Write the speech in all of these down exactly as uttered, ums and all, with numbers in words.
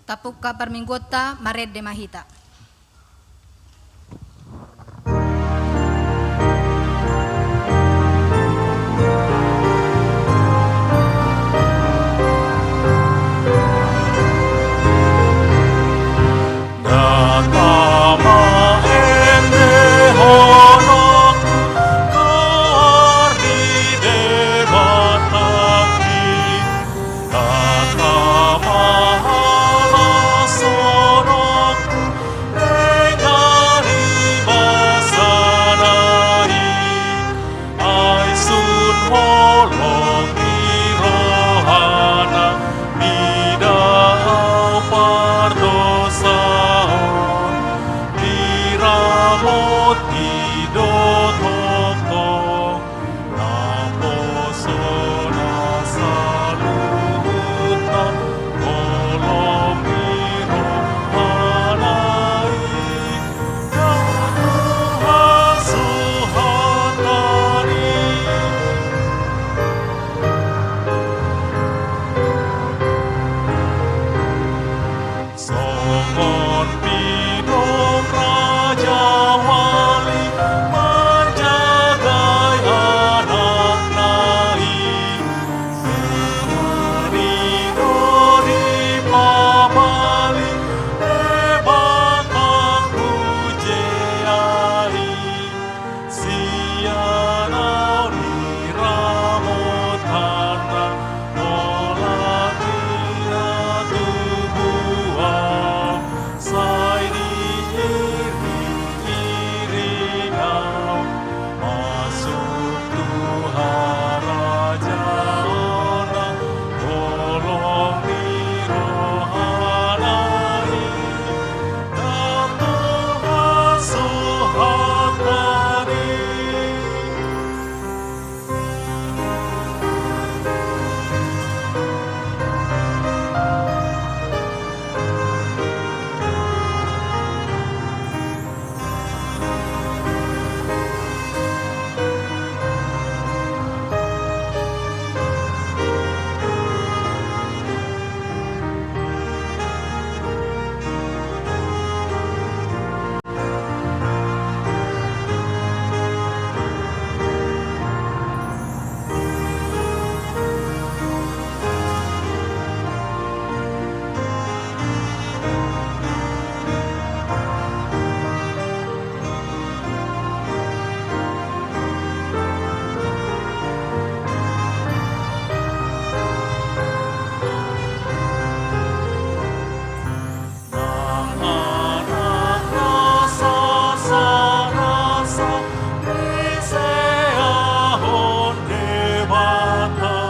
Tapungka parmingguonta, marende ma hita. Data ma endehononku, goar ni Debata i. Data ma halashononku, dengani basana i. Ai sun holong ni rohana, mida au pardosaon, diramoti do tongtong. Naposo na saluhutna, holong ni rohana i, datu hasuhatani. Songon pidong rajawali manjagai anakna i, dengani do dipabali Debata hujea i. Sian au ni ramotanna, holan i na tubu au, sai diiringiring au masuk tu harajaonna, holong ni rohana i. Nang anak na sasada, sai diseahon Debata.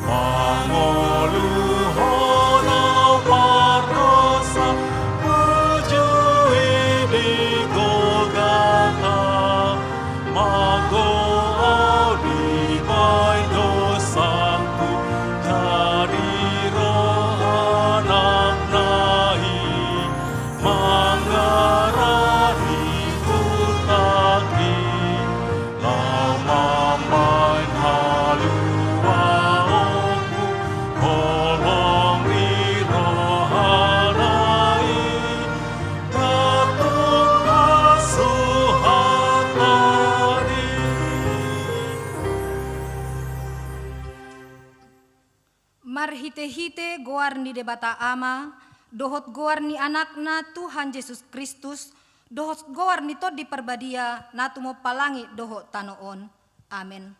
Mangolu hona au pardosa, bujui di Golgata. Mago au dibaen dosangku, jadi ro anakna i, manggarani hutangki, laho mambaen haluaonku, holong ni rohana i. Marhitehite goar ni Debata Ama, dohot goar ni Anakna Tuhan Jesus Kristus, dohot goar ni Tondi Parbadia, na tumompa langit dohot tano on. Amen.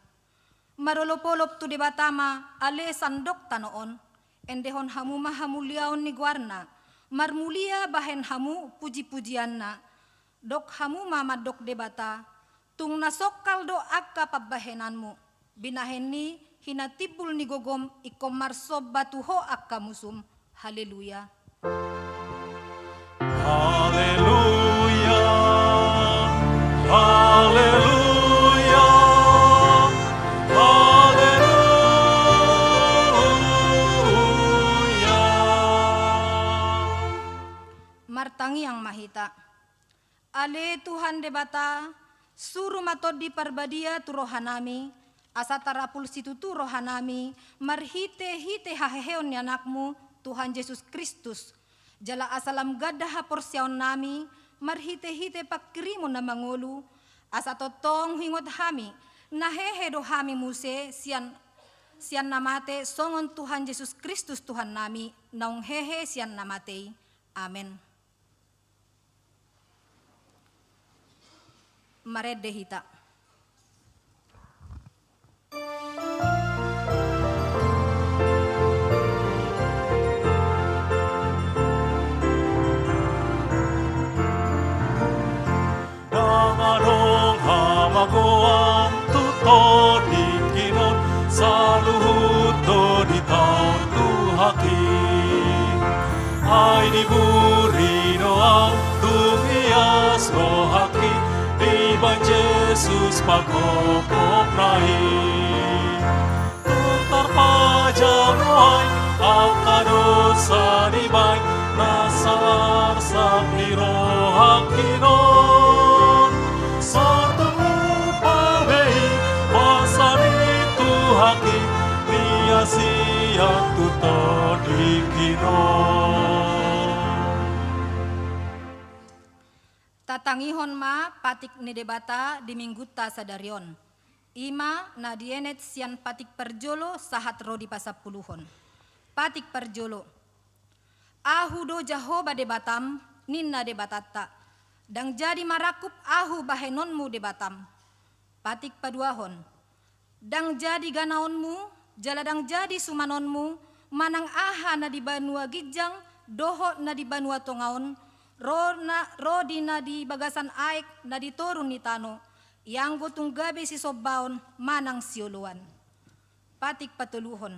Marolopolop tu Debata ma ale sandok tano on. Endehon hamu ma hamuliaon ni goarna. Marmulia bahen hamu pujipujianna. Dok hamu ma mandok Debata, tung na songkal do angka pambahenanmu. Binahen ni hinatimbul ni gogom ingkon marsomba tu Ho angka musum. Haleluya. Haleluya. Haleluya. Haleluya. Martangiang ma hita. Ale Tuhan Debata, suru ma Tondi Parbadia tu rohanami, asa tarapul situtu rohanami, marhitehite haheheon ni Anakmu, Tuhan Jesus Kristus, jala asa lam ganda haporseaonnami marhitehite pangkirimon na mangolu, asa tongtong huingot hami, na hehe do hami muse sian, sian na mate, songon Tuhan Jesus Kristus Tuhannami naung hehe sian na mate i. Amen. Marende hita. Ndang adong hamagoan tu tondikin on, saluhut do ditaon Tuhan i. Ai diburi do ahu tung ias rohangki dibahen Jesus pangkopkopna i. Tung tarpajal do ahu angka dosa dibahen na sarsar ni rohangki on. Sai tung lupa be i basa ni Tuhan i, ni asi an tu tondikin on. Tatangihon ma patik ni Debata di Minggunta sadari on. I ma na dienet sian patik parjolo sahat ro di pasampuluhon. Patik parjolo. Ahu do Jahowa Debatam, ninna Debatanta. Ndang jadi marangkup Ahu bahenonmu Debatam. Patik paduahon. Ndang jadi ganaonmu, jala ndang jadi sumanonmu, manang aha na di banua ginjang, dohot na di banua tonga on, ro na, ro di na di bagasan aek na di toru ni tano, ianggo tung gabe sisombaon manang sioloan. Patik patoluhon.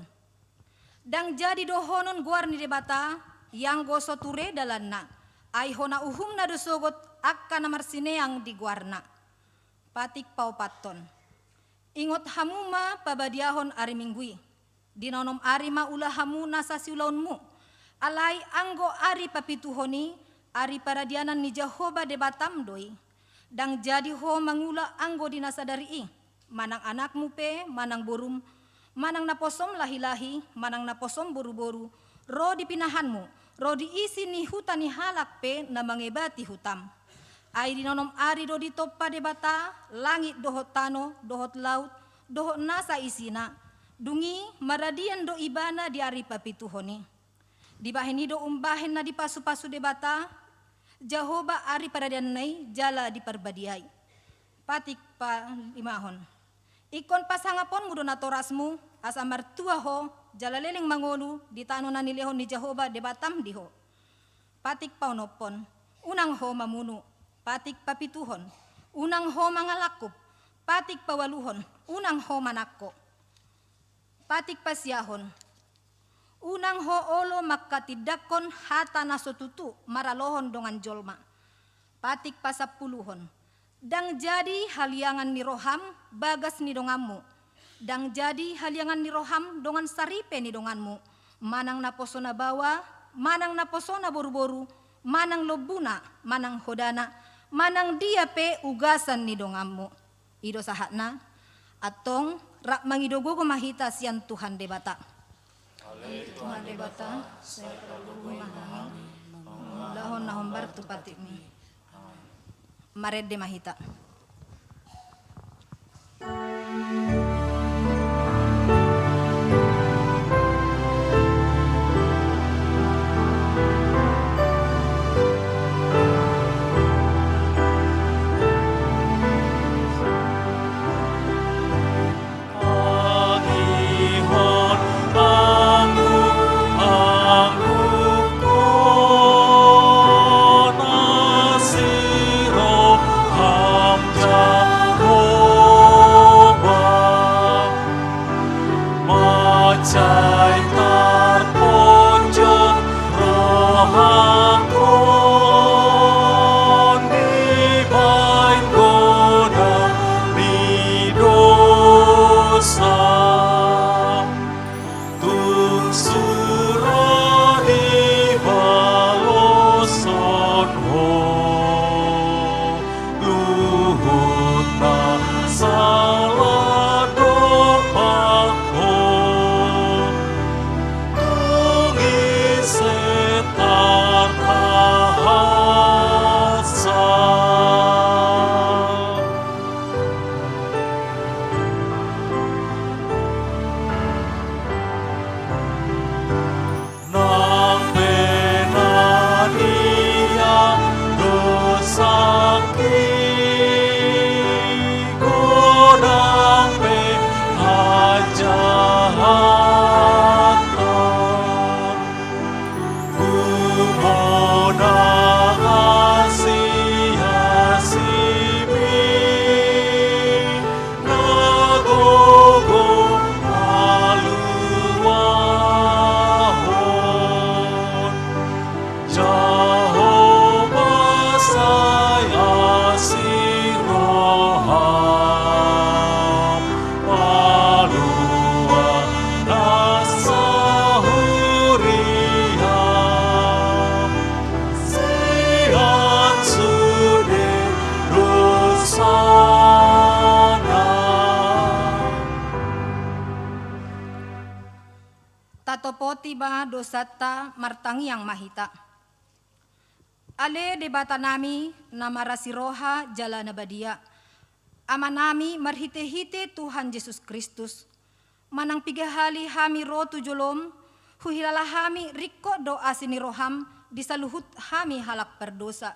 Ndang jadi dohonon goar ni Debata, ianggo so ture dalanna, ai hona uhumna do sogot angka na marsineang di goarna. Patik paopathon. Ingot hamu ma pabadiahon ari Minggu i. Di na onom ari ma ula hamu nasa siulaonmu. Alai anggo ari papituhon i, ari paradianan ni Jahowa Debatam do i. Ndang jadi ho mangula anggo di na sadari i, manang anakmu pe, manang borum, manang naposom lahilahi, manang naposom boruboru, ro di pinahanmu, ro di isi ni huta ni halak pe na mangebati hutam. Ai di na onom ari do ditompa Debata langit dohot tano, dohot laut, dohot nasa isina. Dung i maradian do Ibana di ari papituhon i. Dibahen i do umbahen na dipasupasu Debata Jahowa ari paradianna i jala diparbadiai. Patik palimahon. Ingkon pasangaponmu do natorasmu, asa martua ho, jala leleng mangolu di tano na nilehon ni Jahowa Debatam di ho. Patik paonomhon. Unang ho mamunu. Patik papituhon. Unang ho mangalangkup. Patik paualuhon. Unang ho manangko. Patik pasiahon. Unang ho olo mangkatindangkon hata na so tutu maralohon dongan jolma. Patik pasampuluhon. Ndang jadi haliangan ni roham bagas ni donganmu. Ndang jadi haliangan ni roham dongan saripe ni donganmu. Manang naposona baoa, manang naposona boruboru, manang lombuna, manang hodana, manang dia pe ugasan ni donganmu. I do sahatna, antong rap mangido gogo ma hita sian Tuhan Debata. Ale Tuhan Debata, sai pargogoi ma hami mangulahon na hombar tu patikmi. Marende ma hita. Mansai tarponjot rohangku dibahen godang ni dosa. Tung sura dibaloshon Ho luhut na sala dompak Ho. Topoti ma dosanta, martangiang ma hita. Ale Debatanami na marasi roha jala na badia, Amanami marhitehite Tuhan Jesus Kristus, manang piga hali hami ro tu jolom, huhilala hami ringkot do asi ni roham di saluhut hami halak pardosa.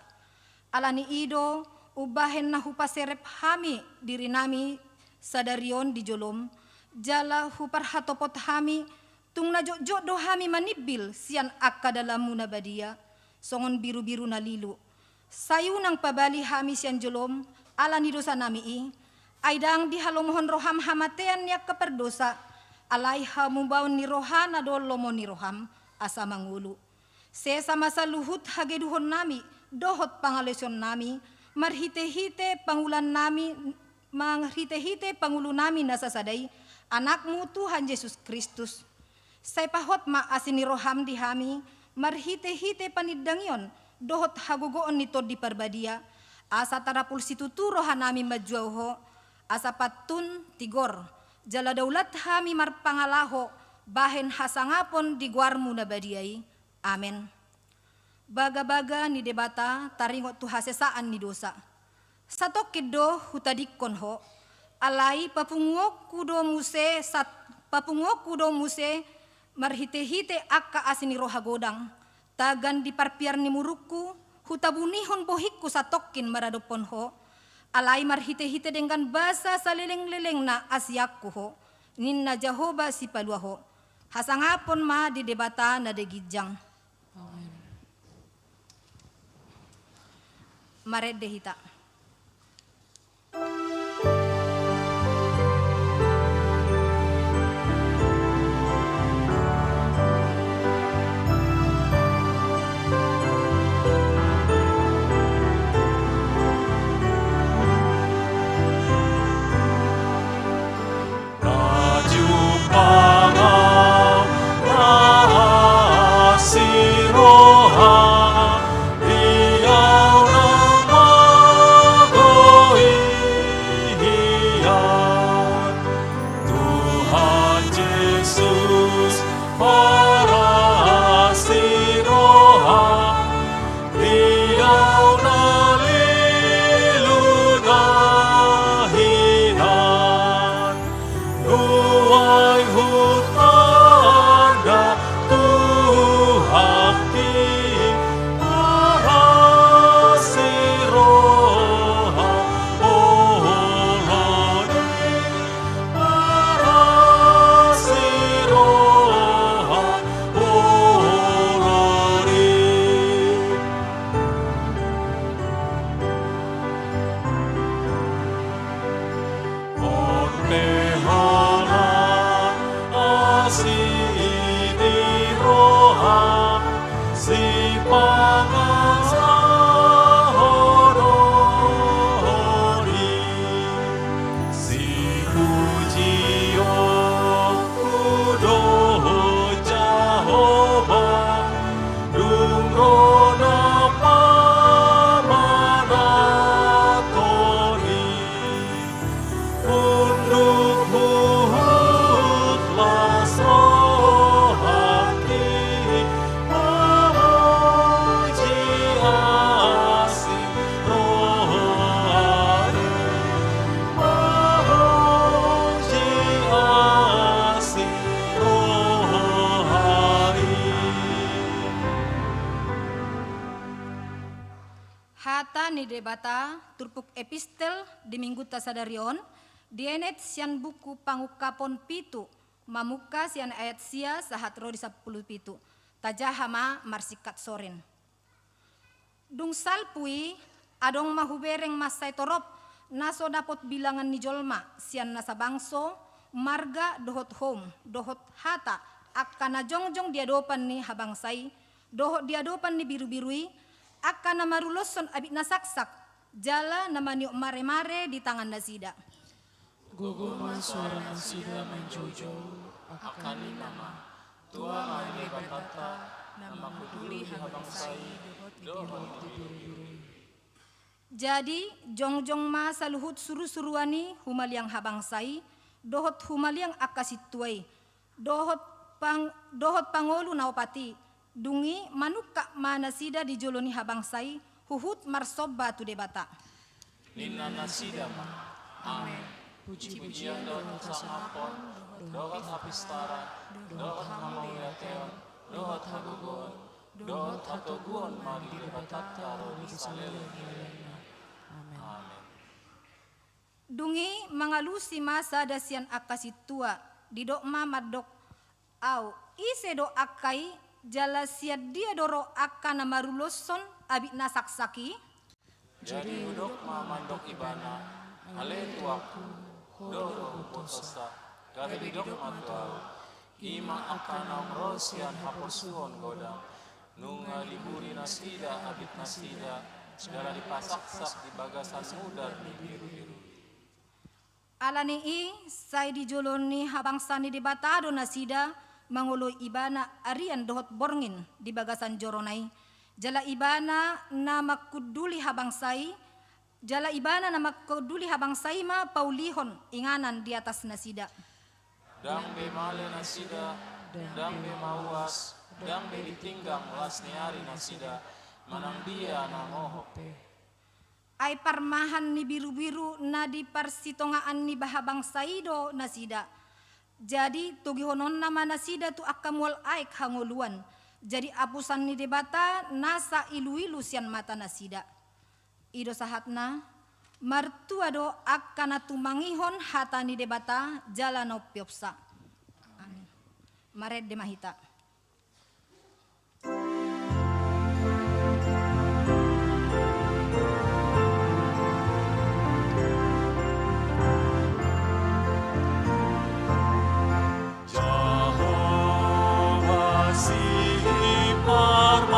Ala ni i do umbahen na hupaserep hami dirinami sadari on di jolom, jala huparhatopot hami, tung na jotjot do hami manimbil sian angka dalanmu na badia, songon birubiru na lilu. Sai unang pabali hami sian jolom ala ni dosanami i, ai ndang dihalomohon roham hamatean ni angka pardosa, alai hamubaon ni roha na do lomo ni roham, asa mangolu. Sesa ma saluhut hageduhonnami dohot pangalaosionnami, marhitehite pangulannami, marhitehite pangulunami na sasada i, Anakmu Tuhan Jesus Kristus. Sai pahot ma asi ni roham di hami, marhitehite panindangion dohot hagogoon ni Tondi Parbadia, asa tarapul situtu rohanami manjouhon Ho, asa pantun, tigor, jala daulat hami marpangalaho bahen hasangapon di goarmu na badia i. Amen. Bagabaga ni Debata taringot tu hasesaan ni dosa. Satongkin do hutadingkon Ho, alai papunguonku do muse sat-, papunguonku do muse marhitehite angka asi ni roha godang, tagan di parpiar ni murukku, hutabunihon bohingku satongkin maradophon Ho, alai marhitehite denggan basa salelenglelengna asianku Ho, ninna Jahowa Sipalua Ho. Hasangapon ma di Debata na ginjang. Amen. Marende hita. Na jumpang na asi roha, di au na manggohi hian. Tuhan Jesus marasi roha, di au na lilu na hinan. Nuaeng hutanda Tuhan i, marasi roha olon i, marasi roha olon i. Onpe holan asi ni roha, sipangasahon i. Sipujionku do Jahowa, dung ro na pamanat on i. Unduk huhut las rohangki, mamuji asi roha i, mamuji asi roha i. Hata ni Debata, turpuk epistel di minggunta sadari on, dienet sian buku Pangungkapon pitu, mamungka sian ayat sia sahat ro di sampulu pitu. Tajaha ma marsingkat sorin. Dung salpu i, adong ma hubereng mansai torop na so dapot bilangan ni jolma, sian nasa bangso, marga dohot houm, dohot hata, angka na jongjong di adopan ni habangsa i, dohot di adopan ni birubiru i, angka na maruloshon abit na saksak, jala na maniop maremare di tangan nasida. Gogo ma soara nasida manjoujou, angka ninna ma: Tua ma Debatanta, na manguduri habangsa i dohot di birubiru i. Jadi, jongjong ma saluhut surusuruan i humaliang habangsa i, dohot humaliang angka sintua i, dohot pang-, dohot pangolu na opat i. Dung i manungkap ma nasida di jolo ni habangsa i, huhut marsomba tu Debata. Ninna nasida ma: Amen. Pujipujian dohot hasangaphon, dohot hapistaran, dohot hamauliateon, dohot hagogoon, dohot hatoguon ma di Debatanta ro di saleleng ni lelengna. Amen. Amen. Dung i mangalusi ma sada sian angka sintua, didok ma mandok: Au, ise do angka i, jala sian dia do ro angka na maruloshon abit na saksak i? Jadi hudok ma mandok ibana: Ale tuanku, ho do hupotosa. Gabe didok ma tu ahu: I ma angka naung ro sian haporsuhon godang, nunga diburi nasida abit nasida, jala dipasaksak di bagasan mudar ni birubiru. Ala ni i, sai di jolo ni habangsa ni Debata do nasida mangoloi ibana arian dohot borngin di bagasan jorona i. Jala ibana na mangkunduli habangsa i, jala ibana na mangkunduli habangsa i ma paulihon inganan di atas nasida. Ndang be male nasida, ndang be mauas, ndang be ditinggang las ni ari nasida, manang dia na ngohop. Ai parmahan ni birubiru na di parsitongaan ni habangsa i do nasida. Jadi togihononna ma nasida tu angka mual aek hangoluan. Jadi apusan ni Debata nasa iluilu sian mata nasida. I do sahatna, martua do angka na tumangihon hata ni Debata jala na umpeopsa. Amin. Marende ma hita. Jahowa siparmahan,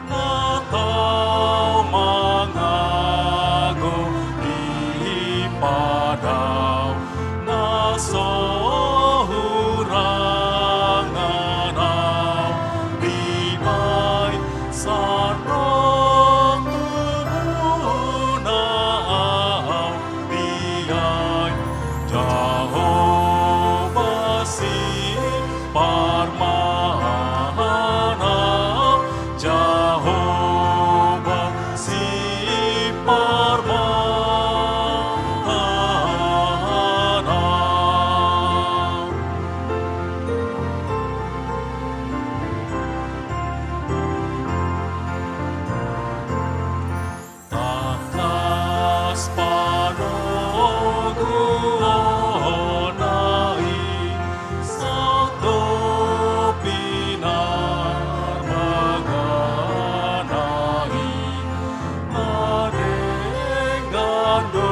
na tau mangago di padao, na so hurang na dibaen sandok tubu na au di ai. Jahowa siparmahan, Jahowa siparmahan. Tangkas panoguonna i, sahat tu pinarmagana i, na denggan do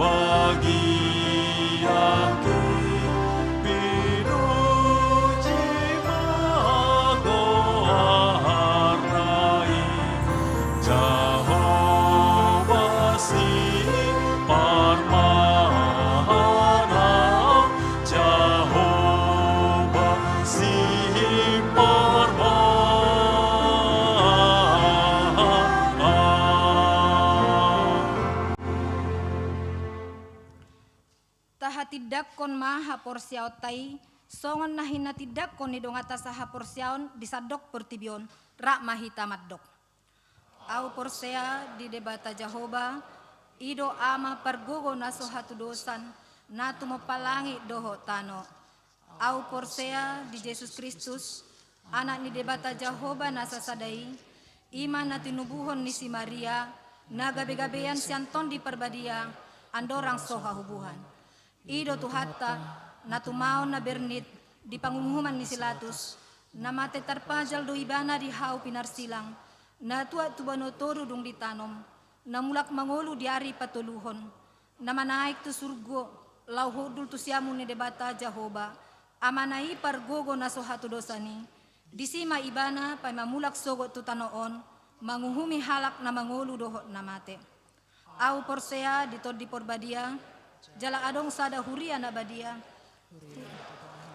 bagianki. Pinuji ma goarna i, Jahowa siparmahan, Jahowa siparmahan. Tahatindangkon ma haporseaonta i, songon na hinatindangkon ni donganta sahaporseaon di sandok portibi on. Rap ma hita mandok. Ahu porsea di Debata Jahowa, i do Ama pargogo na so hatudosan, na tumompa langit dohot tano. Ahu porsea di Jesus Kristus, Anak ni Debata Jahowa na sasada i, i ma na tinubuhon ni si Maria, na gabegabean sian Tondi Parbadia, andorang so hahubuhan. I do Tuhanta, na tumaon na bernit di panguhuman ni si Latus, na mate tarpajal do ibana di hau pinarsilang, na tuat tu banua toru dung ditanom, na mulak mangolu di ari patoluhon, na manaek tu surgo, laho hundul tu siamun ni Debata Jahowa, Amana i pargogo na so hatudosan i, disi ma ibana paima mulak sogot tu tano on, manguhumi halak na mangolu dohot na mate. Ahu porsea di Tondi Parbadia, jala adong sada huria na badia, huria na badia,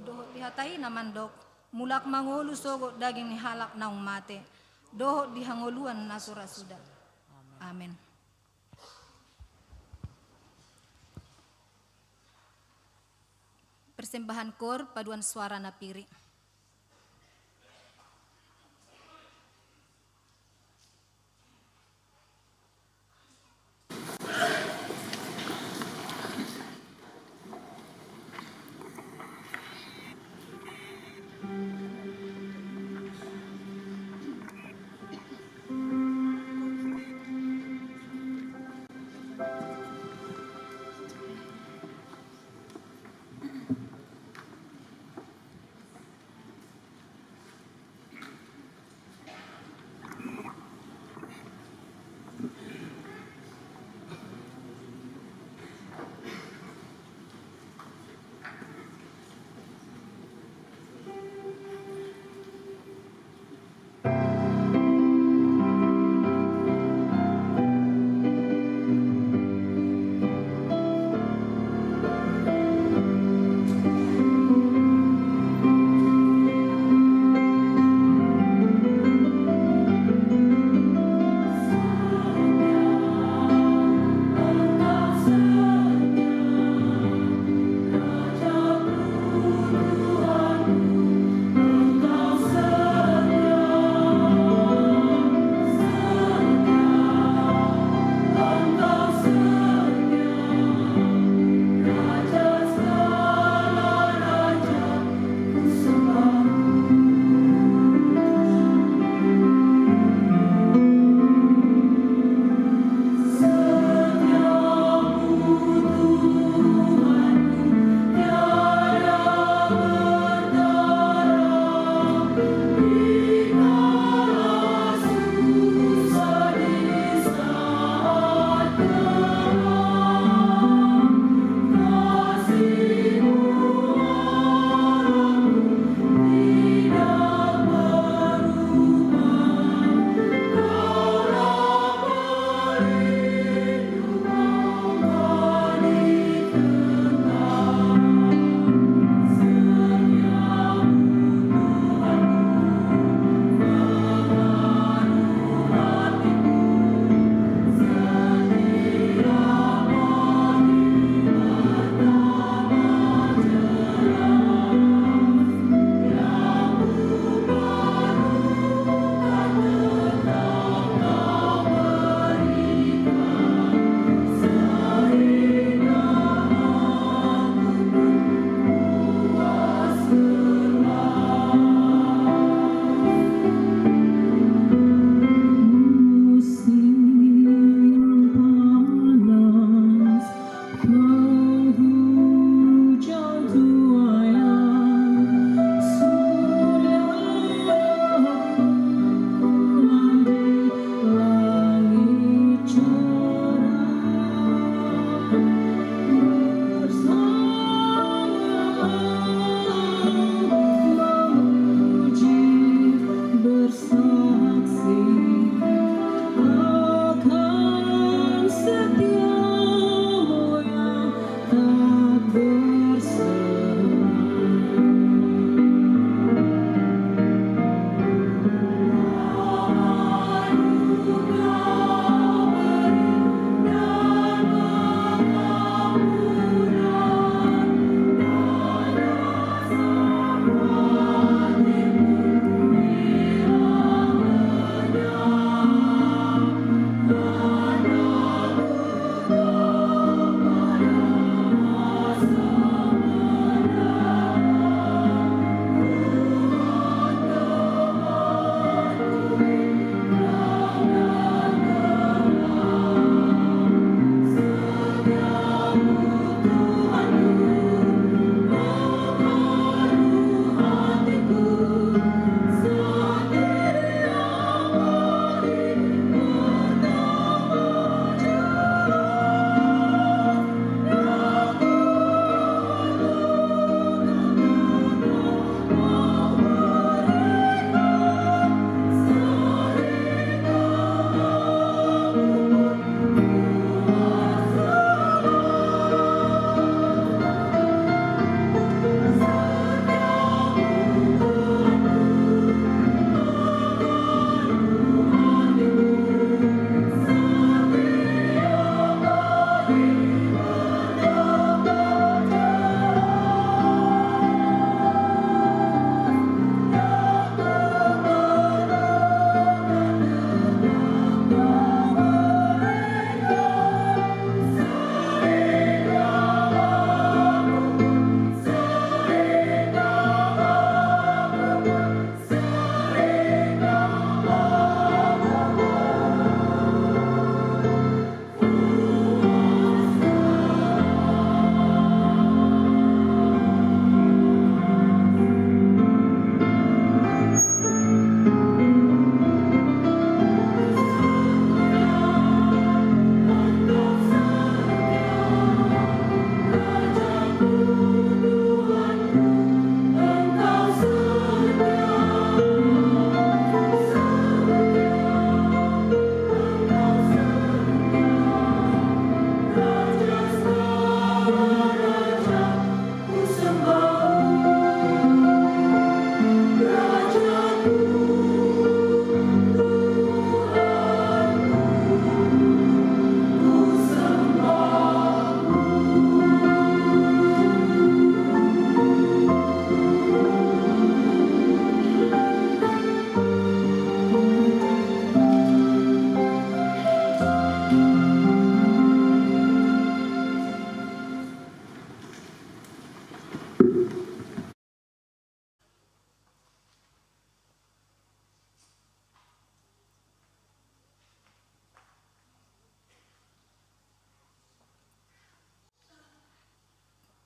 dohot di hata i na mandok, mulak mangolu sogot daging ni halak naung mate, dohot di hangoluan na so ra suda. Amen. Persembahan kor paduan suara na piri.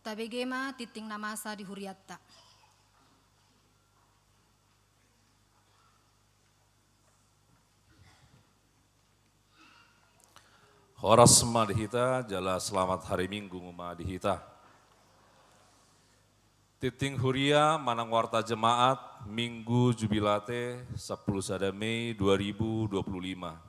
Tabege ma tinting na masa di huriatta. Horas ma di hita, jala selamat hari Minggu ma di hita. Tinting huria manang warta jemaat, Minggu Jubilate, sampulu sada Mei dua ribu dua puluh lima.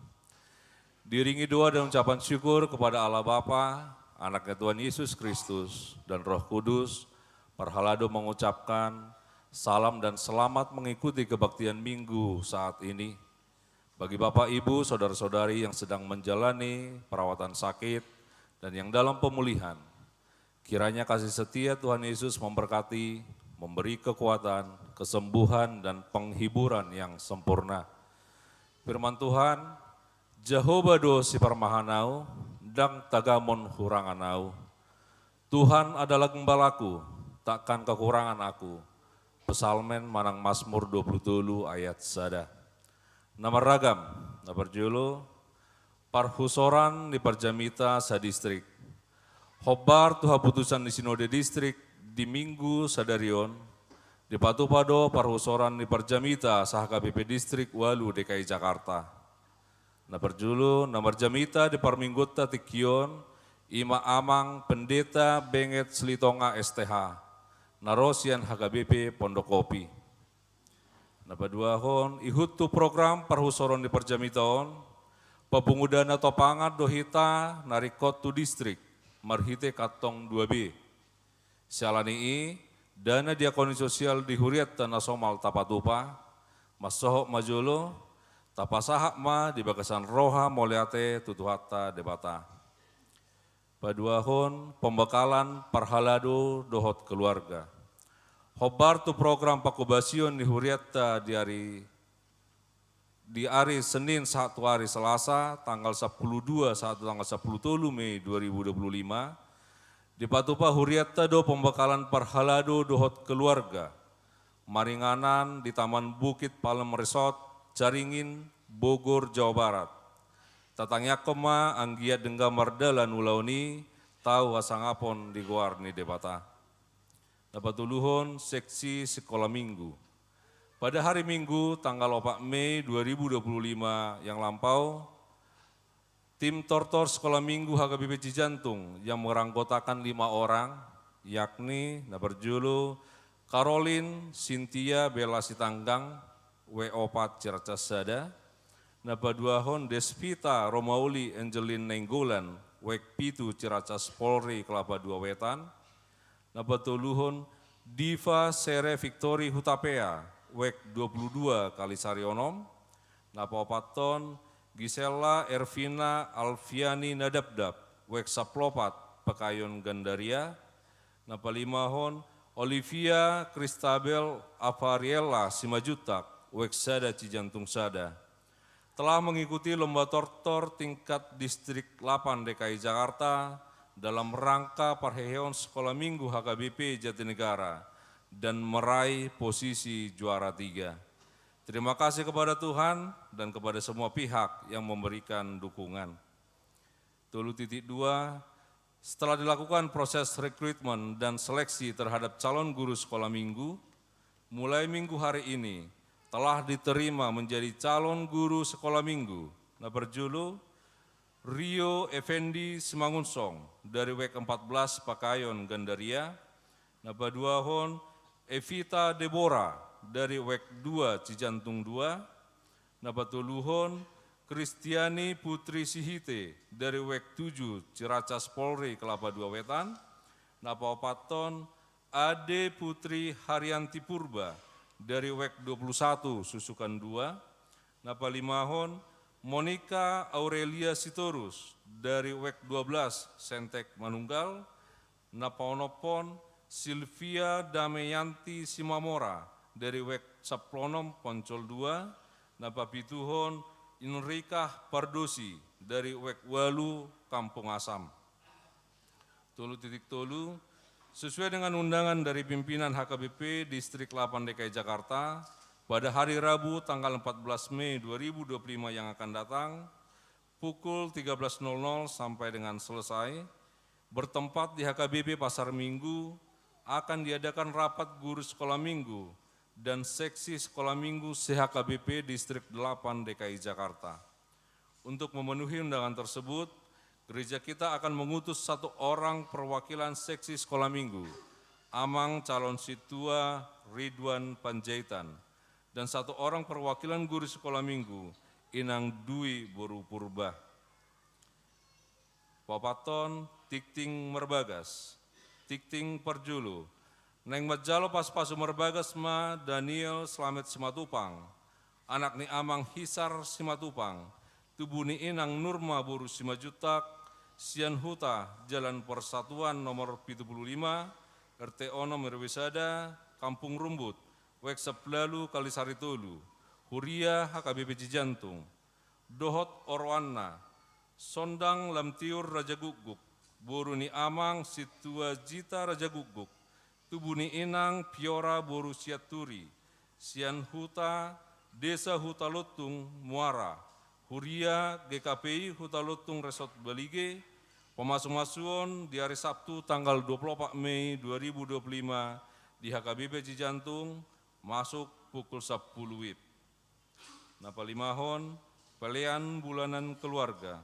Diiringi doa dan ucapan syukur kepada Allah Bapa, Anaknya Tuhan Yesus Kristus, dan Roh Kudus, parhalado mengucapkan salam dan selamat mengikuti kebaktian Minggu saat ini. Bagi Bapak, Ibu, saudara-saudari yang sedang menjalani perawatan sakit dan yang dalam pemulihan, kiranya kasih setia Tuhan Yesus memberkati, memberi kekuatan, kesembuhan, dan penghiburan yang sempurna. Firman Tuhan, Jahowa do siparmahan ahu, ndang tagamon hurangan ahu. Tuhan adalah gembalaku, takkan kekurangan aku. Psalmen manang Mazmur dua puluh tolu ayat sada. Na marragam, na parjolo, parhusoran ni parjamita sadistrik. Hombar tu haputusan ni Sinode Distrik di Minggu sadari on, dipatupa do parhusoran ni parjamita sa-H K B P Distrik ualu D K I Jakarta. Na parjolo, na marjamita di parmingguonta tingki on, i ma Amang Pendeta Benget Silitonga S T H, na ro sian H K B P Pondokopi. Na paduahon, ihut tu program parhusoran ni parjamita on, papungu dana topangan do hita na ringkot tu distrik, marhite kantong dua B. Siala ni i, dana diakoni sosial di huriatta na somal tapatupa, mansohot ma jolo, tapasahat ma di bagasan roha mauliate tu Tuhanta Debata. Paduahon, pembekalan parhalado dohot keluarga. Hombar tu program panghobasion ni huriatta di ari, di ari Senin sahat tu ari Selasa, tanggal sampulu dua sahat tu tanggal sampulu tolu Mei dua ribu dua puluh lima, dipatupa huriatta do pembekalan parhalado dohot keluarga, maringanan di Taman Bukit Palem Resort, Caringin, Bogor, Jawa Barat. Tatangiangkon ma anggiat denggan mardalan ulaon i, tau hasangapon di goar ni Debata. Na patoluhon, seksi sikola Minggu. Pada hari Minggu, tanggal opat Mei dua ribu dua puluh lima yang lampau, tim tortor Sekolah Minggu H K B P Cijantung yang beranggotakan lima orang, yakni, na parjolo, Karolin Sintia Bella Sitanggang, W opat Ciracas sada, na paduahon, Despita Romauli Angelin Nainggolan, W pitu Ciracas Polri Kelapa Dua Wetan, na patoluhon, Diva Sere Victory Hutapea, W dua puluh dua Kalisari onom, na paopathon, Gisela Ervina Alfiani Nadapdap, W sampulu opat Pekayon Gandaria, na palimahon, Olivia Christabel Avariella Simanjuntak, W sada Cijantung sada, telah mengikuti lomba tortor tingkat distrik delapan D K I Jakarta dalam rangka parheheon Sekolah Minggu H K B P Jatinegara dan meraih posisi juara tiga. Terima kasih kepada Tuhan dan kepada semua pihak yang memberikan dukungan. Tolu titik dua, setelah dilakukan proses rekrutmen dan seleksi terhadap calon guru sekolah minggu, mulai minggu hari ini telah diterima menjadi calon guru sekolah minggu. Na parjolo, Rio Effendi Simangunsong dari W empat belas Pekayon Gandaria, na paduahon, Evita Debora dari W dua Cijantung dua, na patoluhon, Kristiani Putri Sihite dari W tujuh Ciracas Polri Kelapa Dua Wetan, na paopathon, Ade Putri Haryanti Purba dari W dua puluh satu Susukan dua, na palimahon, Monica Aurelia Sitorus dari W dua belas Sentek Manunggal, na paonomhon, Silvia Dameyanti Simamora dari W sampulu onom Poncol dua, na papituhon, Inrika Pardosi dari W ualu Kampung Asam. Tolu titik tolu, sesuai dengan undangan dari pimpinan H K B P Distrik delapan D K I Jakarta, pada hari Rabu tanggal empat belas Mei dua ribu dua puluh lima yang akan datang, pukul tiga belas nol nol sampai dengan selesai, Bertempat di H K B P Pasar Minggu, akan diadakan rapat guru sekolah minggu dan seksi sekolah minggu se-H K B P Distrik delapan D K I Jakarta. Untuk memenuhi undangan tersebut, gereja kita akan mengutus satu orang perwakilan seksi sekolah minggu, Amang Calon Sintua Ridwan Panjaitan, dan satu orang perwakilan guru sekolah minggu, Inang Dwi boru Purba. Paopathon, tingting marbagas. Tingting parjolo. Naeng manjalo pasupasu marbagas ma Daniel Slamet Simatupang, anak ni Amang Hisar Simatupang, tubu ni Inang Nurma boru Simanjuntak, sian Huta, Jalan Persatuan nomor pitu pulu lima, R T onom R W sada, Kampung Rumbut, Wek Sampulu Ualu, Kalisari tolu, Huria H K B P Cijantung. Dohot oroanna, Sondang Lamtiur Rajagukguk, boru ni Amang Sintua Jita Rajagukguk, tubu ni Inang Piora boru Sianturi, sian Huta, Desa Huta Lontung, Muara, Huria G K P I Huta Lontung Resort Balige, pamasumasuon di ari Sabtu tanggal dua pulu opat Mei dua ribu dua pulu lima di H K B P Cijantung, masuk pukul sampulu WIB. Na palimahon, pelean bulanan keluarga.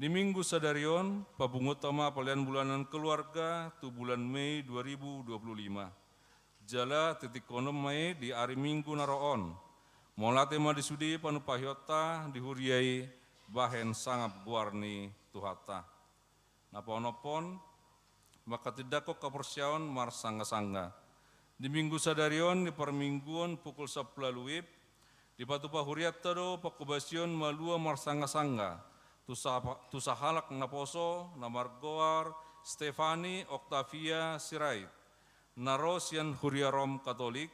Di minggu sadari on, papunguonta ma pelean bulanan keluarga tu bulan Mei dua ribu dua pulu lima. Jala titikkonon ma i di ari Minggu na ro on. Mauliate ma di sude panumpahionta di huria i bahen sangap goar ni Tuhanta. Na paonomhon, manghatindanghon haporseaon marsanggasangga. Di minggu sadari on, di parmingguon pukul sampulu ualu WIB, dipatupa hurianta do panghobasion malua marsanggasangga tu sa-, tu sahalak naposo na margoar Stefani Octavia Sirait, na ro sian Huria Rom Katolik,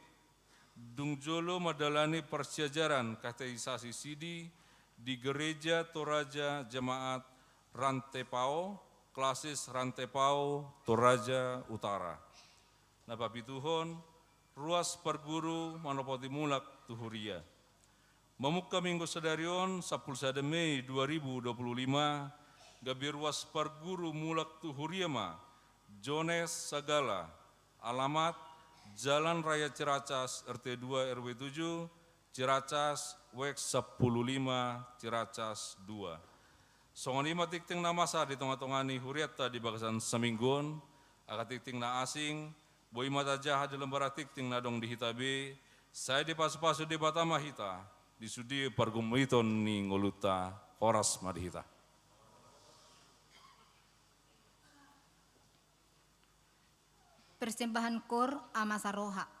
dung jolo mandalani parsiajaran katekisasi sidi di Gereja Toraja Jemaat Rantepao, Klasis Rantepao, Toraja Utara. Na papituhon, ruas parguru manopoti mulak tu huria. Mamungka minggu sadari on, sampulu sada Mei dua ribu dua pulu lima, gabe ruas parguru mulak tu huria ma, Jones Sagala, alamat Jalan Raya Ciracas, R T dua R W tujuh, Ciracas, Wek sampulu lima, Ciracas dua. Songon i ma tingting na masa di tongatonga ni hurianta di bagasan saminggu on, angka tingting na asing, boi ma tajaha di lembar tingting na adong di hita be, sai dipasupasu Debata ma hita, di sude pargumiton ni ngolunta, horas ma di hita. Persembahan Koor Ama Saroha.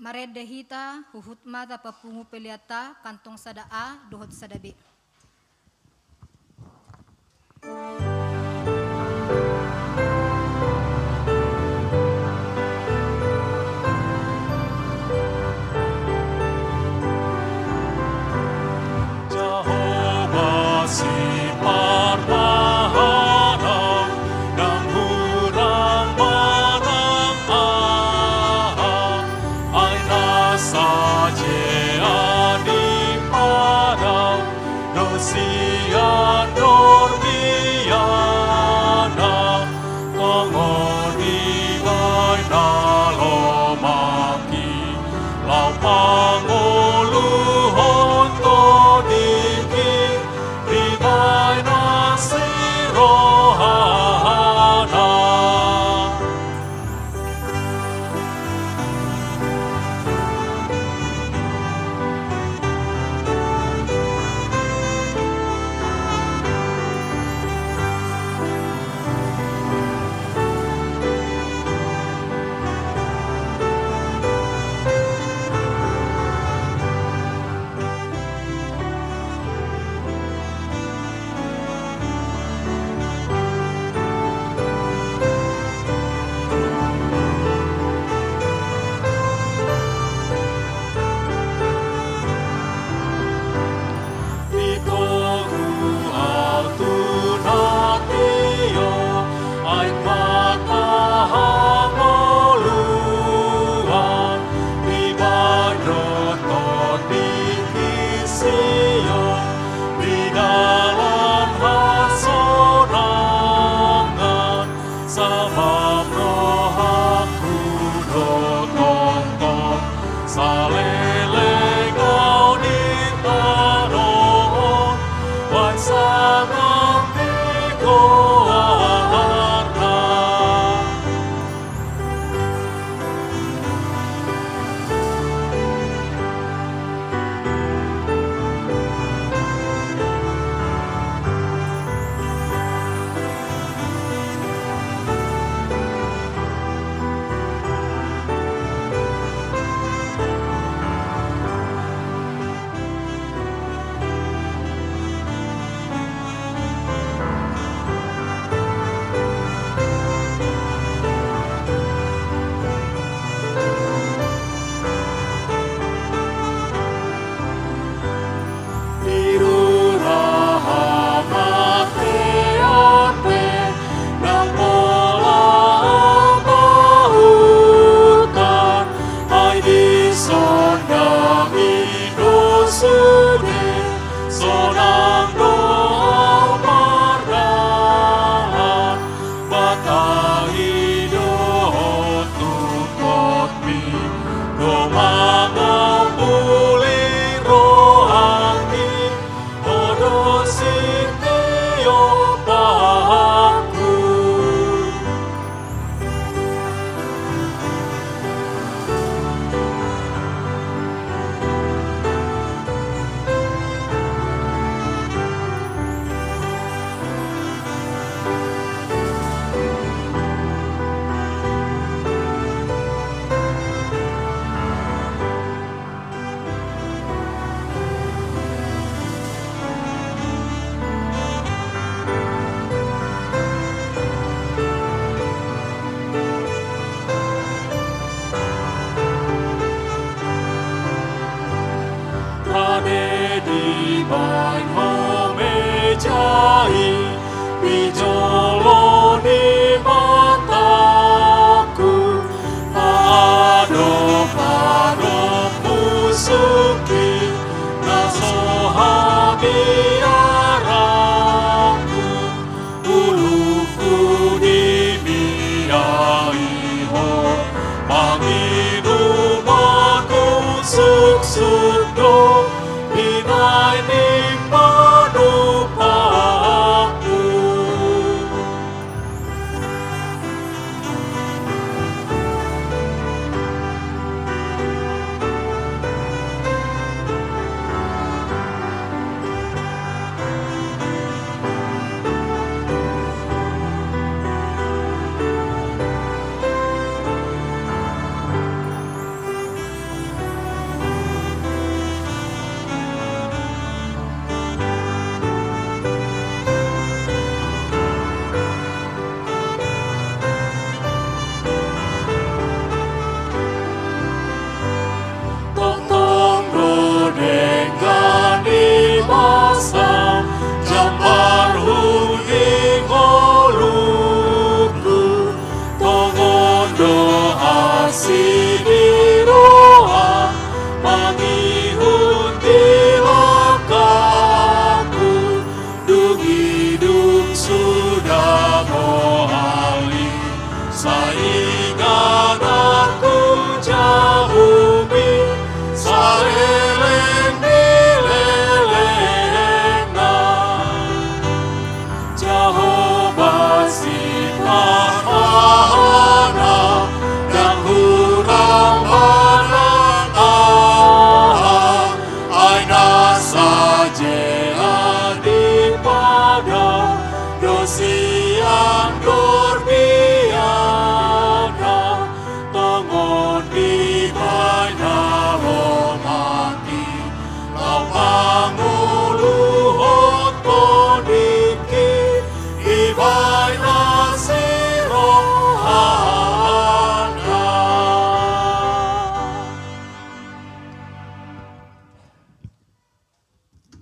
Marende hita huhut ma tapapungu peleanta kantong sada A dohot sada B. Jahowa siparbahanan, ndang hurang manang aha, ai nasa je adong pada do sian dormiana, tongon dibahen na lomak i, laho pangoluhon tondi i, dibahen asi rohana. Ditogu au tu na tio, ai mata hangoluan, dibahen do tondi i sio, di dalan hasonangan. Sabap rohangku do tongtong saleleng au di tano on, bahen sangap ni goarna. Tiru ra hamatean pe, ndang pola hatahutan, ai dison dami do sude, sonang do au mardalan. Banta, idohon tungkotmi do mangampuli rohangki, Ho do sitio pahangku. Rade dibaen ho meja i di jolo ni matangku, padopadop musukki na so habiaranku. Ulungku dibiai ho, manginum manusuk sundo, binaen ni panupangku.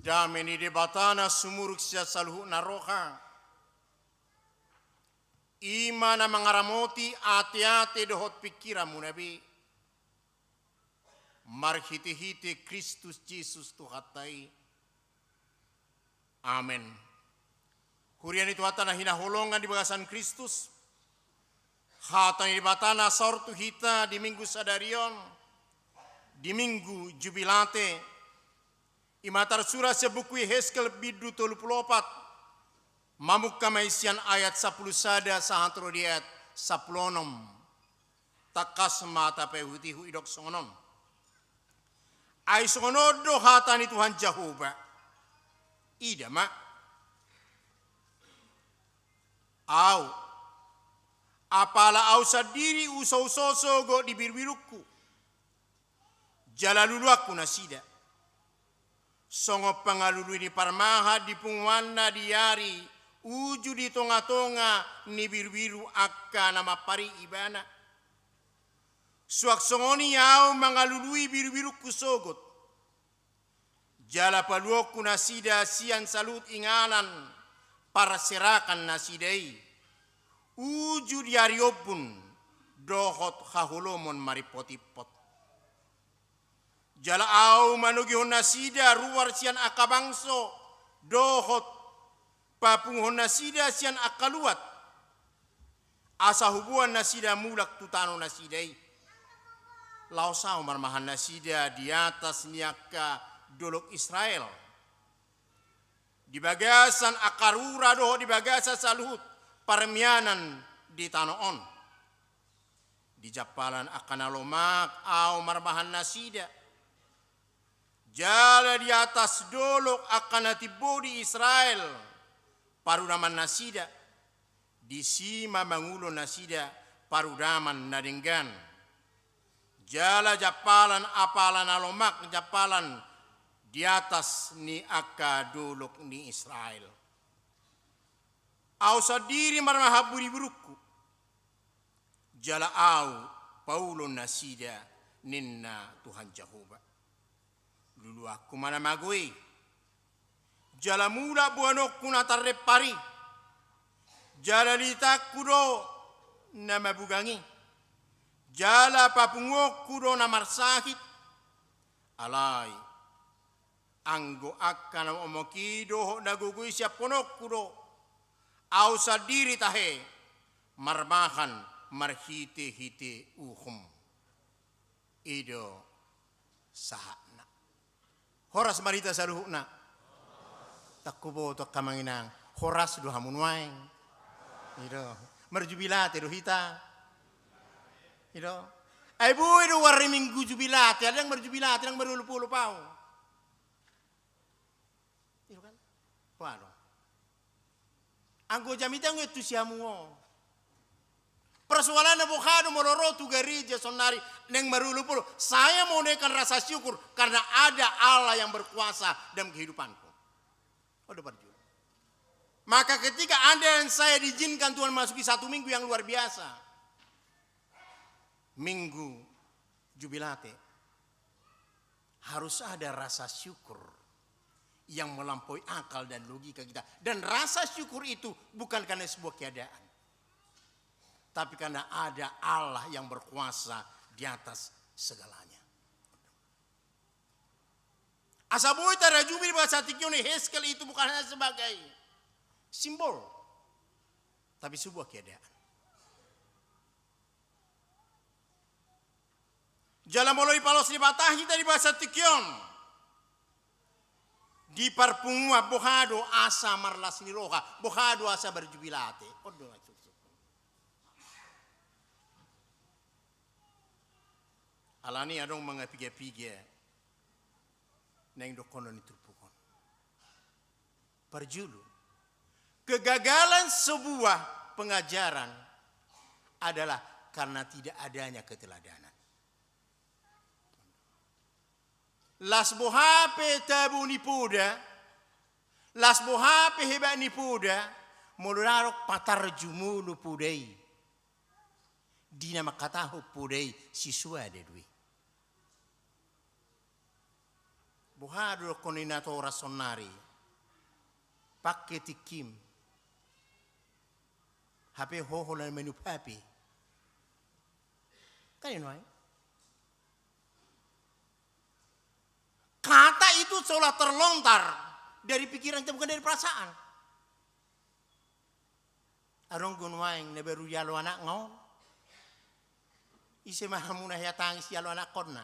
Dame ni Debata na sumurung sian saluhutna roha, i ma na mangaramoti ateate dohot pingkiranmuna be, marhitehite Kristus Jesus Tuhanta i. Amen. Huria ni Tuhanta na hinaholongan di bagasan Kristus, hata ni Debata na saor tu hita di Minggu sadari on, di Minggu Jubilate, i ma tarsurat sian buku Yehezkiel bindu tolu pulu opat, mamungka ma i sian ayat sampulu sada sahat ro di ayat sampulu onom. Tangkas ma tapaihutihut, didok songon on. Ai songon on do hata ni Tuhan Jahowa: Ida ma, Ahu, apala Ahu sandiri husoso sogot di birubirungku, jala luluanku nasida. Songon pangalului ni parmahan di punguanna di ari uju di tongatonga ni birubiru angka na mampari ibana, suang songon i Ahu mangalului birubirungku sogot, jala paluonku nasida sian saluhut inganan parserakan nasida i, uju di ari ombun dohot haholomon marimpotimpot. Jala Ahu manogihon nasida ruar sian angka bangso, dohot papunguhon nasida sian angka luat, asa huboan nasida mulak tu tano nasida i. Laos Ahu marmahan nasida di atas ni angka dolok Israel, di bagasan angka rura dohot di bagasan saluhut parmianan di tano on. Di jampalan angka na lomak Ahu marmahan nasida, jala di atas dolok angka na timbo di Israel parudaman nasida, disi ma mangulon nasida parudaman na denggan. Jala jampalan apala na lomak jampalan di atas ni angka dolok ni Israel. Ahu sandiri marmahan birubirungku, jala Ahu paulon nasida, ninna Tuhan Jahowa. Luluanku ma na mago i, jala mulak boanonku na tarrempar i, jala litangku do na mabugang i, jala papunguonku do na marsahit. Alai anggo angka na momok i dohot na gogo i siampunonku do, Ahu sandiri tahe marmahan marhitehite uhum. I do sahatna. Horas ma di hita saluhutna. Ndang huboto angka amang inang, horas do hamu nuaeng? I do. Marjubilate do hita? I do. Ai boi do uarni Minggu Jubilate, ndang marjubilate, ndang marolopolop ahu. I do kan? Boha do? Anggo jamita nga tusi hamu on. Persoalanna boha do molo ro tu gareja saonari naeng marolopolop, saya mau naikkan rasa syukur karena ada Allah yang berkuasa dalam kehidupanku. On do parjolo. Maka ketika Anda dan saya diizinkan Tuhan masuki satu minggu yang luar biasa, Minggu Jubilate, harus ada rasa syukur yang melampaui akal dan logika kita. Dan rasa syukur itu bukan karena sebuah keadaan, tapi karena ada Allah yang berkuasa di atas segalanya. Asa boi tarajumi di bagasan tingki on, Yehezkiel itu bukan hanya sebagai simbol, tapi sebuah keadaan. Jala molo dipaloas Debata hita di bagasan tingki on, di parpunguan boha do asa marlas ni roha, boha do asa marjubilate. On do maksudhu. Alani adong mangapigapiga naeng dohonon ni turpuk on. Parjolo, kegagalan sebuah pengajaran adalah karena tidak adanya keteladanan. Las boha pe tabo ni poda, las boha pe hebat ni poda, molo ndang adong patarjumolo poda i di na mangkatahon poda i, sisuada do i. Boha do dohonon ni natorasonnari? Pangke tingkim. Hape ho holan manup hape. Kan i nuaeng. Kata itu seolah terlontar dari pikiran kita, bukan dari perasaan. Adong do nuaeng na baru dialo anakna on. Ise ma hamu na hea tangis dialo anakkonna?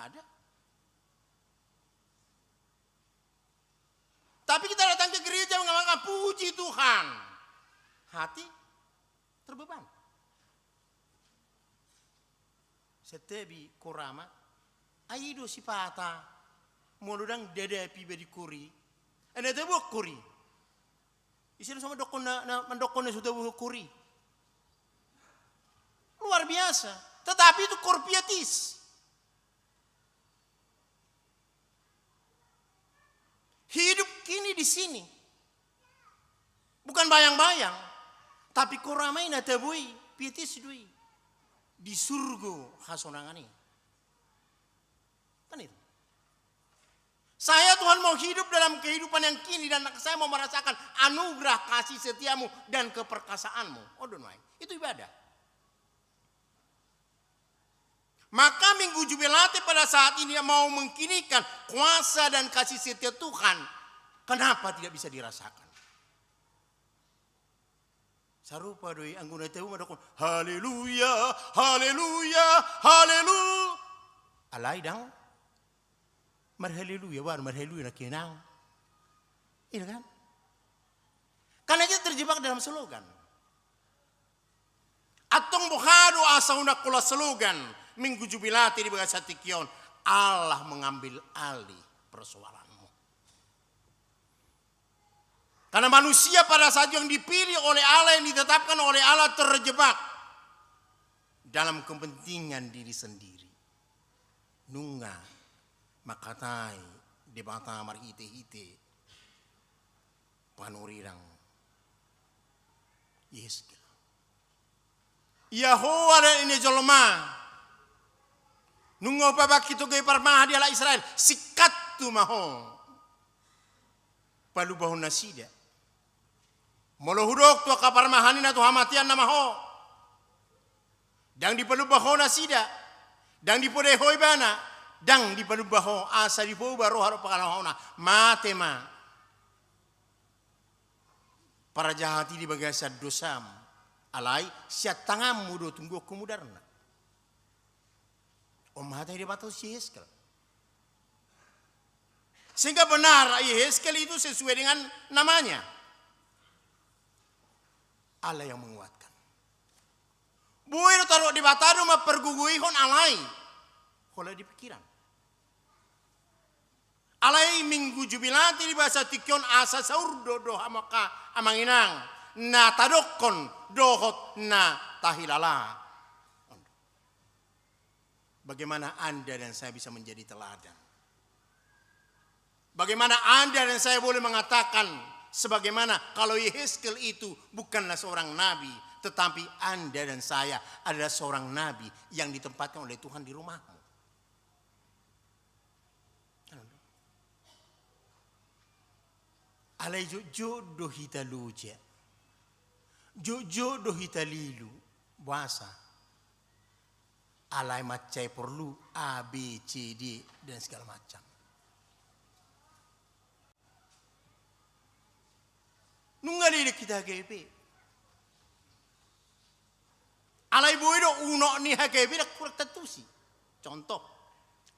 Ada. Tapi kita datang ke gereja mengatakan, "Puji Tuhan." Hati terbeban. Santabi korama, ai i do sipata, molo ndang dadapi ba di kori, ai na tabo kori. Ise na so mandokkon na, na mandokkon na so tabo kori. Luar biasa. Tetapi itu kor pietis. Hidup kini di sini. Bukan bayang-bayang, tapi korama i na tabo i, pietis do i. Di surgo hasonangan i. Kan itu. Saya, Tuhan, mau hidup dalam kehidupan yang kini dan saya mau merasakan anugerah kasih setiamu dan keperkasaanmu. On do nuaeng. Itu ibadah. Maka Minggu Jubilate pada saat ini mau mengkinikan kuasa dan kasih setia Tuhan. Kenapa tidak bisa dirasakan? Sarupa do i anggo na tabo mandokkon, "Haleluya, haleluya, haleluya." Alai ndang marhaleluya, baru marhaleluya na kenang. Iya kan? Karena kita terjebak dalam slogan. Antong boha do asa unang holan slogan Minggu Jubilate di bagasan tingki on? Allah mengambil alih persoalanmu. Karena manusia pada saat yang dipilih oleh Allah, yang ditetapkan oleh Allah, terjebak dalam kepentingan diri sendiri. Nunga mangkatai Debata marhite-hite panurirang Yehezkiel. Ia ho ale ni jolma, nunga hupabangkit ho gabe parmahan di halak Israel, singkat tu ma ho palumbahon nasida. Molo hudok tu angka parmahan i na tu hamatean nama ho, ndang dipalumba ho nasida, ndang dipodai ho ibana, ndang dipalumba ho asa dipoba roha dohot pangalahona, mate ma. Parjahat i di bagasan dosam, alai sian tanganmu do tunggu ho mudarna. On ma hata ni Debata tu si Yehezkiel. Sehingga benar Yehezkiel itu sesuai dengan namanya. Allah yang menguatkan. Boi do taruh Debata do mampargogoihon alai holan di pikiran. Alai Minggu Jubilate di bagasan tingki on asa saur do hamu angka amang inang na tadokkon dohot na tahilala. Bagaimana Anda dan saya bisa menjadi teladan? Bagaimana Anda dan saya boleh mengatakan sebagaimana kalau Yehezkiel itu bukanlah seorang nabi, tetapi Anda dan saya adalah seorang nabi yang ditempatkan oleh Tuhan di rumahmu? Alai jotjot do hita loja, jotjot do hita lilu, boasa? Alai mansai porlu A, B, C, D, dan segala macam. Nunga didok hita H K P. Alai boi do unok ni H K P ndang kurang tantusi. Contoh,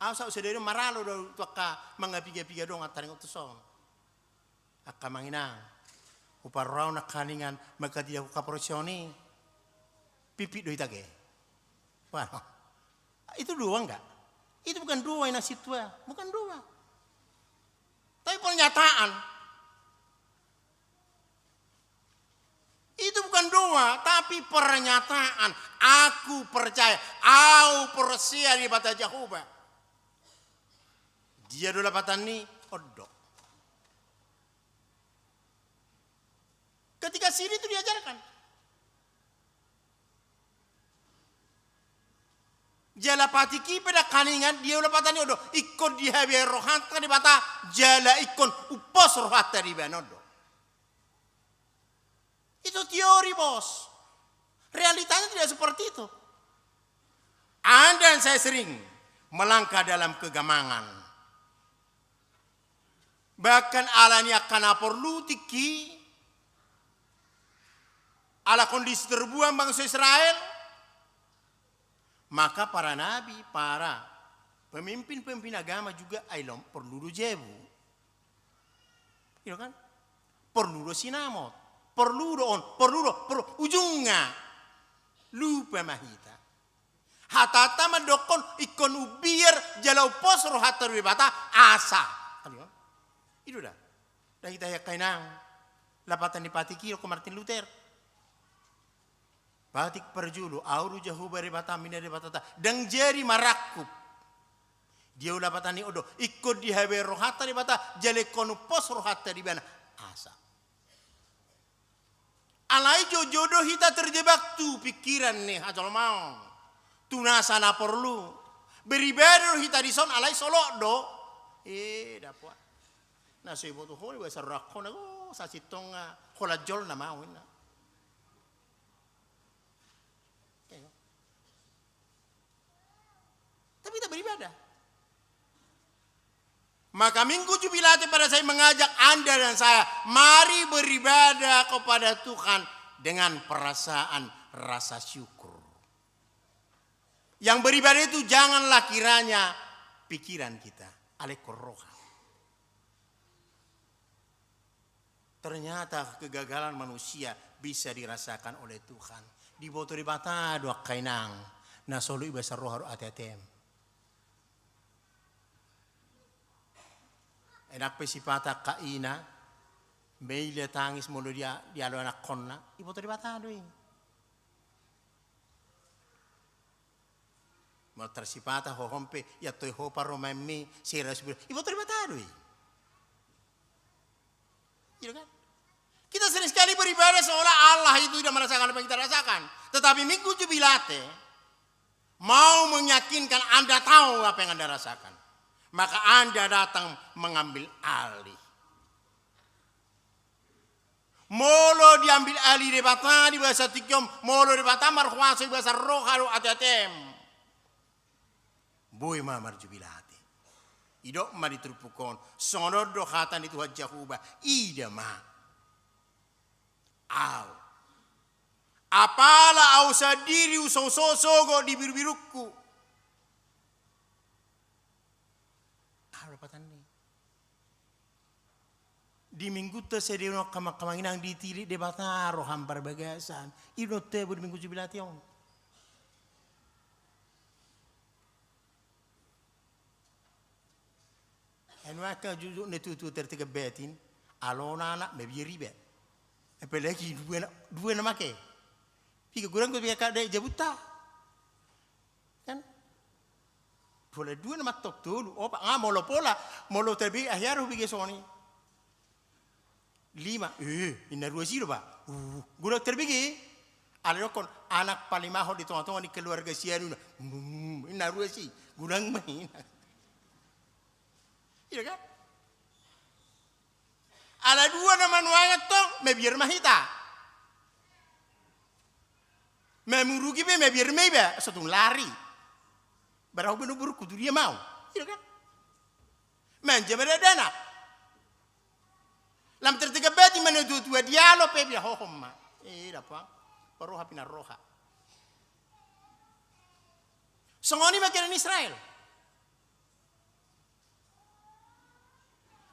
au saut sadari on maralo do au tu angka mangapiga-piga dongan taringot tu son. Angka amang inang, huparrohahon angka ningan mangkatindangkon haporseaon i, pipit do hita ge. Wah, itu doa enggak? Itu bukan doa, inang sintua, bukan doa. Tapi pernyataan. Itu bukan doa, tapi pernyataan. Aku percaya, au porsea di Debata Jahowa. Dia do lapatan ni ondok. Ketika sini itu diajarkan. Jala patik i pe dang haningan, dia ulapatanna i on do, ingkon dihabean rohanta Debata, jala ingkon umpos rohanta di ibana on do. Itu teori, Bos. Realitanya tidak seperti itu. Anda dan saya sering melangkah dalam kegamangan. Bahkan ala ni angka na porlu tingki, ala kondisi terbuang bangsa Israel, maka para nabi, para pemimpin-pemimpin agama juga, ai lo, porlu do jabu. Gitu kan? Porlu do sinamot. Porlu do on, porlu do, porlu. Ujungna, lupa ma hita. Hatanta mandokkon ingkon umbiar jala umpos rohanta tu Debata, asa. Aduh, itu dah. Dah hita ya kainang. Lapatan ni patik i, ko Martin Luther. Patik parjolo, Ahu do Jahowa Debatam, ninna Debatanta. Dang jadi marangkup. Dia ulapatanna i on do, ingkon dihabean rohanta Debata, jala ingkon umpos rohanta di ibana. Asa. Alai joujou do hita terjebak tu pikiran ni hajolmaon. Tu nasa na porlu. Beribadah do hita dison alai solot do. Eh, dapot. Na so iboto ho, iba sarrahon, oh, sasintongna, holan jolma ma au, ninna. Tapi tak beribadah. Maka Minggu Jubilate pada saat mengajak Anda dan saya, mari beribadah kepada Tuhan dengan perasaan rasa syukur. Yang beribadah itu janganlah kiranya pikiran kita, alai ingkon roha. Ternyata kegagalan manusia bisa dirasakan oleh Tuhan. Diboto Debata do angka inang, na solu iba sian roha do ateatem. Enak pe sipata angka ina, maila tangis molo dia, dialo anakkonna, iboto Debata do i. Molo tarsipata hohom pe, ia toe ho parumaenmi, sera subil, iboto Debata do i. Gitu kan? Kita sering sekali beribadah seolah Allah itu tidak merasakan apa yang kita rasakan. Tetapi Minggu Jubilate mau meyakinkan Anda tahu apa yang Anda rasakan. Maka Anda datang mengambil alih. Molo diambil alih Debata di bagasan tingki on, molo Debata marhuaso di bagasan roha dohot ateatem, boi ma marjubilate. Didok ma di turpuk on, songon on do hata ni Tuhan Jahowa, ida ma, Ahu. Apala Ahu sandiri husoso sogot di birubirungku. Aha do patanna i? Di Minggunta sadari on, angka amang inang, ditilik Debata roham parbagasan. I do na tabo di Minggu Jubilate on. Ai nuaeng angka jujur ni tutu tartiga batin, alona anak mabiar iba. Apalagi dua na, dua na make. Piga godang do pe angka dai jabunta. Kan? Pola dua na mantong, tolu, opat, nga molo pola, molo tarbege ahiar hubege songon i. Lima, eh, ninna ruas i do ba. Uh, godang tarbege. Alai dokkon, anak palimahon di tongatonga ni keluarga sianuna. Hmm, ninna ruas i, godang ma i. Iya kan? Ala dua nama nuaeng antong, mabiar ma hita. Mamurugi pe, mabiar ma iba, so tung lari. Barang ahu be na umurku tu dia ma au. Iya kan? Manja ma dadana. Lam tartiga batin ma na tuatua, dialo pe, bia hohom ma. Eh, dapot. Parroha pinarroha. Songon i ma keadaan Israel.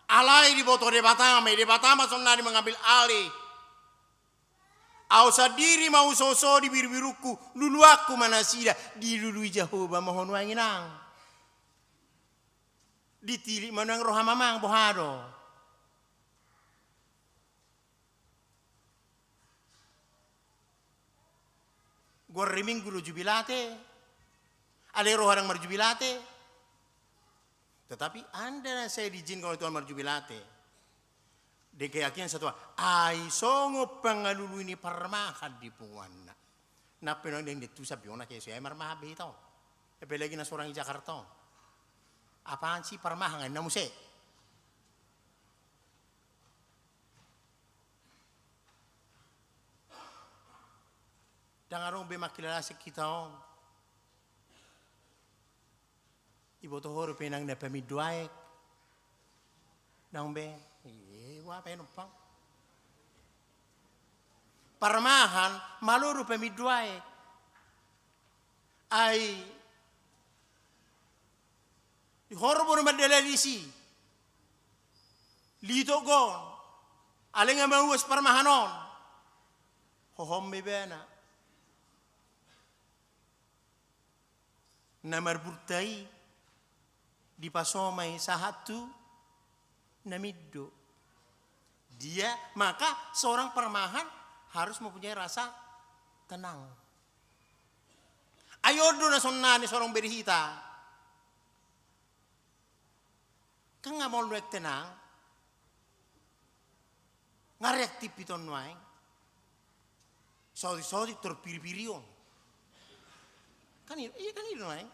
Alai diboto Debata ma i, Debata ma saonari mengambil alih. Ahu sandiri ma husoso di birubirungku, luluanku ma nasida, dilului Jahowa ma ho nuaeng inang. Ditilik ma nuaeng roham amang, boha do? Goar ni Minggu do Jubilate, alai roha ndang marjubilate. Tetapi anda dan saya diizinkan oleh Tuhan marjubilate. Dengan keyakinan satu, ai songon pangalului ni parmahan di punguanna. Nang pe nuaeng dengke tu sabiona ke so ai marmahan be hita on. Apalagi na sorang i Jakarta on. Apaan si parmahan na muse? Ndang adong be mangkilala sian hita on. Iboto ho dope nang na pamindo aek. Ndang be. Iye, ua pe numpang. Parmahan, malo do pamindo aek. Ai horbo do mandalani disi. Litok on. Alai nga mauas parmahan on. Hohom me bana. Na marbunta i dipasomai sahat tu na mindo. Dia, maka seorang parmahan harus mempunyai rasa tenang. Ai on do na sonnari sorong bere hita. Kan nga molo nuaeng tenang, nga reaktif hita on nuaeng. Sotik-sotik terpiri-piri on. Kan i, iya kan i do nuaeng.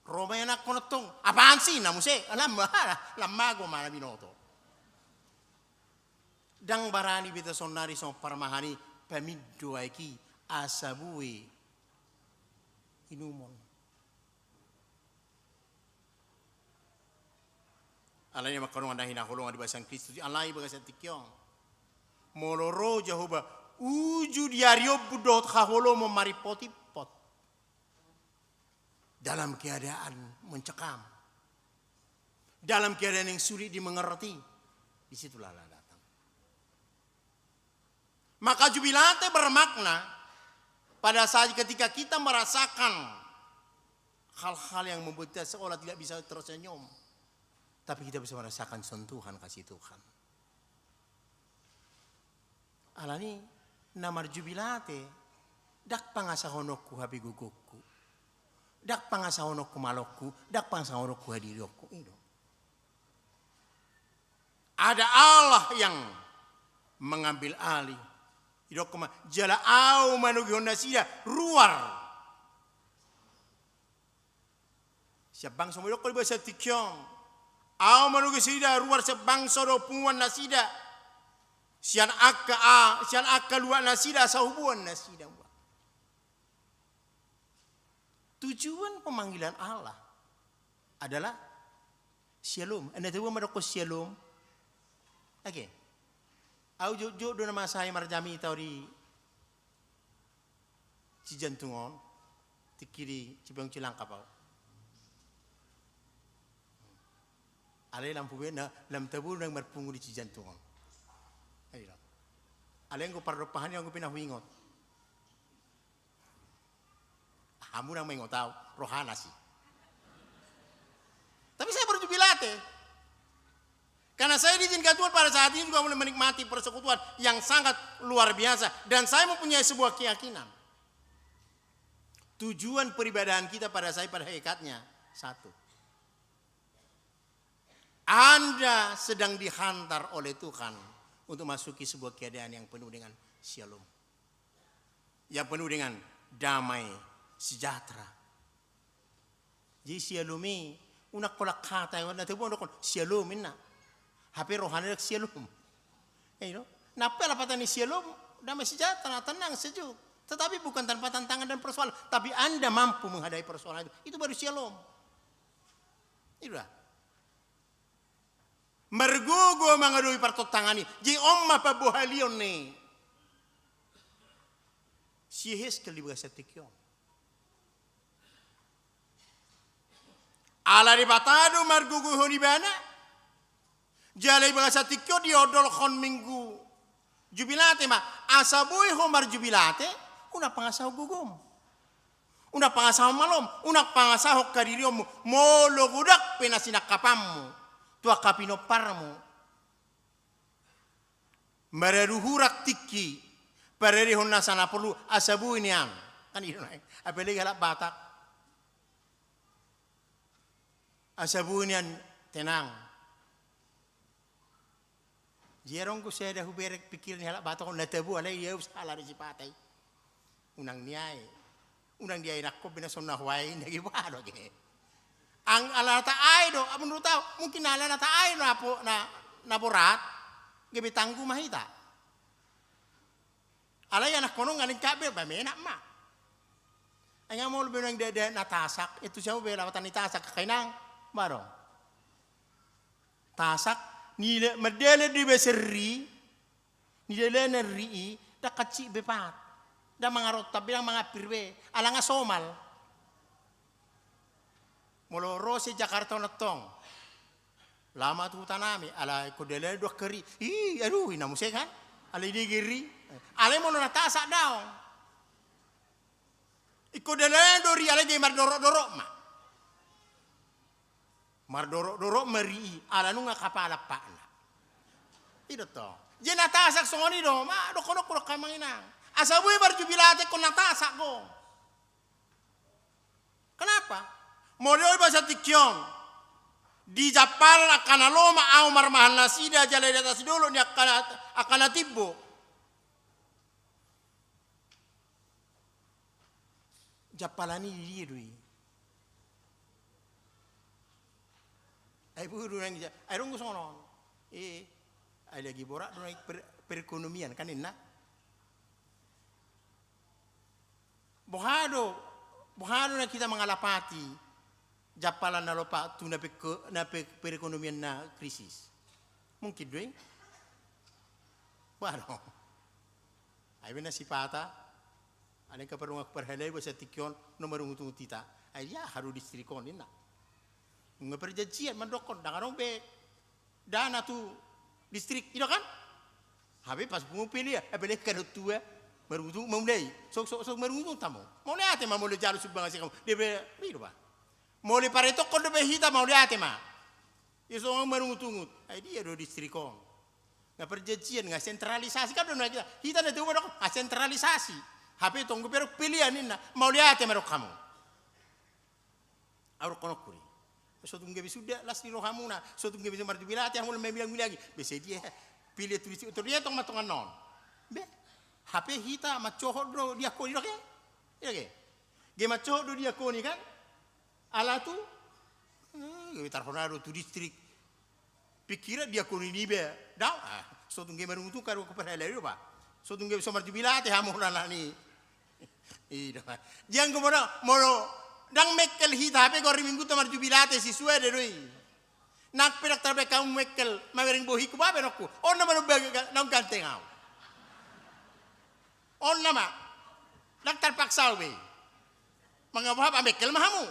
Ro ma anakkon tong, apaan si na muse? Lam ma, lam mago ma na binoto. Ndang barani be hita sonnari songon parmahan i, pamindo aek i asa boi inumon. Alani angka dongan na hinaholongan di bagasan Kristus, alai bagasan tingki on. Molo ro Jahowa uju di ari ombun dohot haholomon marimpot-impot. Dalam keadaan mencekam. Dalam keadaan yang sulit dimengerti. Di situlah Allah datang. Maka jubilate bermakna pada saat ketika kita merasakan hal-hal yang membuat kita seolah tidak bisa tersenyum, tapi kita bisa merasakan sentuhan kasih Tuhan. Alani na marjubilate, ndang pangasahononku habegogonku, ndang pangasahononku malongku, ndang pangasahononku hadirionku, i do. Ada Allah yang mengambil alih. Didok ma, jala Ahu manogihon nasida ruar sian bangso, didok di bagasan tingki on. Ahu manogihon nasida ruar sian bangso dohot punguan nasida. Sian angka a, sian angka luat nasida, asa huboan nasida. Tujuan pemanggilan Allah adalah syalom. Anda tahu ma dokkon syalom? Oke. Ahu jotjot do na masa i marjamita di Cijantung on, tingki di Cipayung Cilangkap ahu. Alai lam hubege, na lam tabo nang marpungu di Cijantung on. Alai anggo pardompahan i anggo pe na huingot. Hamu nang maingot ahu, rohana si. Tapi saya berjubilate. Karena saya diizinkan Tuhan pada saat ini juga mulai menikmati persekutuan yang sangat luar biasa. Dan saya mempunyai sebuah keyakinan. Tujuan peribadahan kita pada saya pada hakikatnya satu. Anda sedang dihantar oleh Tuhan untuk masuki sebuah keadaan yang penuh dengan syalom. Yang penuh dengan damai sejahtera. Jadi syalom i, unang holan hata, na tabo dokkon syalom inna. Hape rohana ndang syalom. Iyo. Napa lapatan ni syalom, damai sejahtera, tenang, sejuk. Tetapi bukan tanpa tantangan dan persoalan. Tapi Anda mampu menghadapi persoalan itu. Itu baru syalom. Itu dah. Margogo mangadopi partontangan i. Jadi on ma pambohalion ni si Heskel di bagasan tingki on. Ala Debata do margogohon ibana. Jala di bagasan tingki on diondolhon minggu jubilate ma. Asa boi ho marjubilate, unang pangasahon gogom. Unang pangasahon malom, unang pangasahon hadirionmu, molo godang pe na sinangkapanmu tu angka pinomparmu. Maradu hurang tingki, parerehon nasa na porlu, asa boi nian. Kan i do na, apalagi halak Batak. Asa boi nian tenang. Jadi adong do sada hubereng pikiran ni halak Batak on, na tabo alai ia sala do sipata i. Unang nian. Unang diainakkon be na songon na huae inna ge, boha do ge. Ang ala na taai do, menurut au, mungkin ala na taai do na po-, na, na borat, gabe tangguh ma hita. Alai anakkon on nga lengkap be, ba menak ma. Ai nga molo be unang da, da na tasak, itu siapa be lawatan ni tasak, kainang, barong. Tasak, nila, mandele di be serri, Ni dalanan ri i, ndang hansit be pat. Ndang mangarontak be, ndang mangampir be. Ala nga somal. Molo ro sian Jakarta on antong. Laho ma tu huta nami, ala ingkon dalan do angka ri. Ih, aduh, inna muse kan. Ala i dege ri. Alai molo na tasak daong. Ingkon dalan do ri, alai gabe mardorok-dorok ma. Mardorok-dorok ma ri i, ala nunga kapala patna. I do tong. Jadi na tasak songon i do, ma dohononku do amang inang. Asa boi marjubilate ingkon na tasak do. Kenapa? Molo i bahasa tingki on. Di jampalan angka na lomak ahu marmahan nasida jala di atas dolok ni angka na, angka na timbo. Jampalan i di dia do i? Ai boru nang ija, ai dong songon on. Eh, ai lagi borat do nang per-, perekonomian kan inna. Boha do, boha do na hita mangalapati jampalan na lomak tu na pe-, na pe-, perekonomian na krisis. Mungkin do i. Boha do. Ai be na sipata, alai angka pardongan parhalado i bahasa tingki on, na marungut-ungut hita. Ai dia aha do distrik on inna. Nunga perjanjian mandokkon, ndang adong be dana tu distrik, i do kan? Hape pas pungu pele ia, apalagi angka na tua, marungut-ungut ma mulai. Sok, sok, sok marungut-ungut hamu. Mauliate ma molo jalo sumbangan sian hamu. Dia be, i do ba. Molo paretokkon do be hita mauliate ma. Ia songon marungut-ungut. Ai dia do distrik on. Nga perjanjian, nga sentralisasi kan do na hita. Hita na tau madok, nga sentralisasi. Hape tong gabe adong pelean inna, mauliate madok hamu. Au dohononku do i. So tung gabe suda las ni rohamuna, so tung gabe so marjubilate hamu lam mamilang-milangi. Be sai dia pelean tu distrik, tor dia tong ma tong annon. Be. Hape hita mansohot do diakoni do ke. I do ke. Gabe mansohot do diakoni kan. Ala tu, eh, gabe tarhona do tu distrik. Pikiran diakoni niba, daong, ah, so tung gabe marungut-ungut angka pardongan parhalado i do ba. So tung gabe so marjubilate hamu na nani. I do ba. Janggo molo, molo, ndang mengkel hita, hape goar ni mingguta marjubilate si suada do i. Nang pe ndang tarbaen hamu mengkel, mamereng bohingku, boha be anakku. On nama do baga-, naung ganteng au. On nama. Ndang tarpaksa au be. Mangabo hap amekkel ma hamu.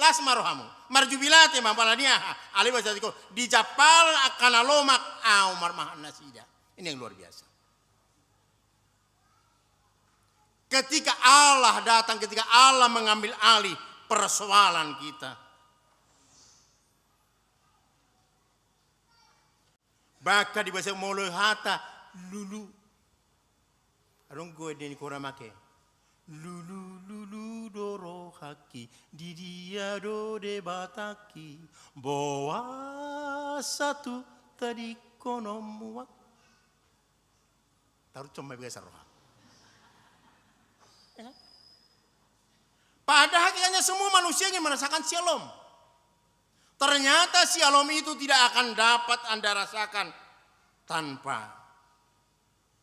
Las ma rohamu. Marjubilate ma pala ni aha. Alai bahasa tingki on, di jampalan angka na lomak ahu marmahan nasida. Ini yang luar biasa. Ketika Allah datang, ketika Allah mengambil alih persoalan kita. Bahkan di bahasa molo hata lulu. Adong goar ni kora make. Lulu, lulu do rohangki, di dia do Debatangki, boasa tu tadingkonon muak. Tarucon ma biasa roha. Ya kan? Padahal kita hanya semua manusia ingin merasakan syalom. Ternyata syalom itu tidak akan dapat Anda rasakan tanpa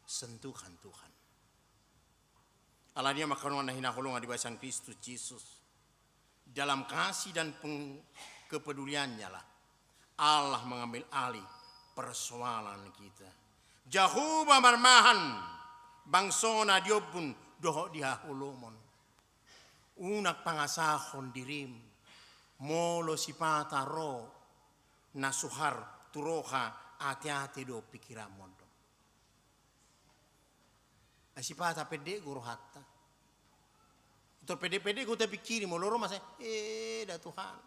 sentuhan Tuhan. Alani i ma angka dongan na hinaholongan di bagasan Kristus Jesus. Dalam kasih dan peng-, kepeduliannya lah Allah mengambil alih persoalan kita. Jahowa marmahan bangsona di ombun dohot di haholomon. Unang pangasahon dirim, molo sipata ro na suhar tu roha, ate-ate do pikiranmon do. Ai sipata pendek do rohanta. Tor pendek-pendek do tapikiri, molo ro masa, eh, da Tuhan.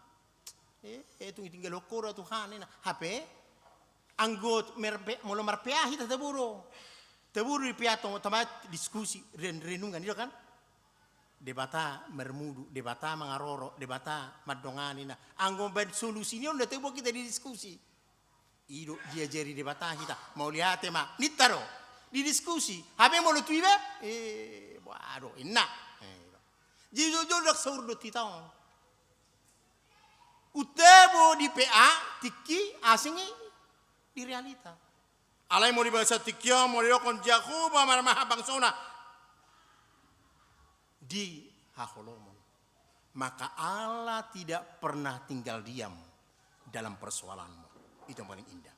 Eh, eh, tung ditinggalhon Ho da Tuhan, ninna. Hape, anggo merpe-, molo marpea hita tabo do. Tabo do di pea tong, tama diskusi, ren-, renungan, i do kan? Debata marmudu, Debata mangaroro, Debata mandongani, ninna. Anggo baen solusi ni on da tabo hita didiskusi. I do diajari Debata hita, mauliate ma, ninta do. Didiskusi, hape molo tu iba, eh, boha do, ninna. Eh, Jadi jolo-jolo ndang saur do hita on. Untabu di P A, tingki, asing i di realita. Alai molo di bagasan tingki on, molo didokkon Jahowa marmahan bangsona di haholomon, maka Allah tidak pernah tinggal diam dalam persoalanmu. Itu yang paling indah.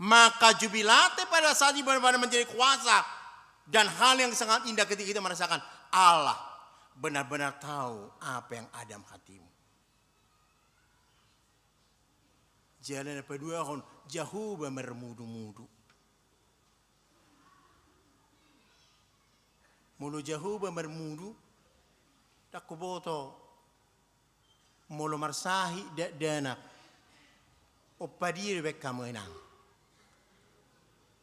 Maka jubilate pada saat di mana menjadi kuasa dan hal yang sangat indah ketika kita merasakan Allah benar-benar tahu apa yang ada dalam hatimu. Jala na paduahon, Jahowa marmudu-mudu. Molo Jahowa marmudu, ndang huboto. Molo marsahit dakdanak, ompa dia dibaen hamu inang?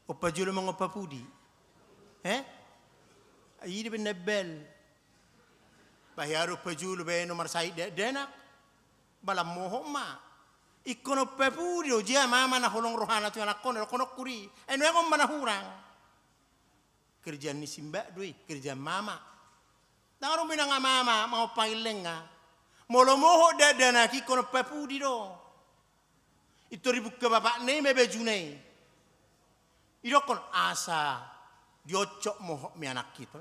Ompa jolo manang ompa pudi? Eh? I do baen na bal. Bah, ia do ompa jolo baen on marsahit dakdanak. Ba lam mohop ma. Ingkon ompa pudi do, jea mama na holong rohana tu anakkon, dohononku di. Ai nuaeng on ma na hurang. Kerjaan ni simbak do i, kerjaan mama. Ndang adong be nang mama, mangompa illenga. Molo mohop dakdanak ingkon ompa pudi do. Intor dibuka bapakna i ma bajuna i. Didokkon asa dioncop mohop ni anakkita.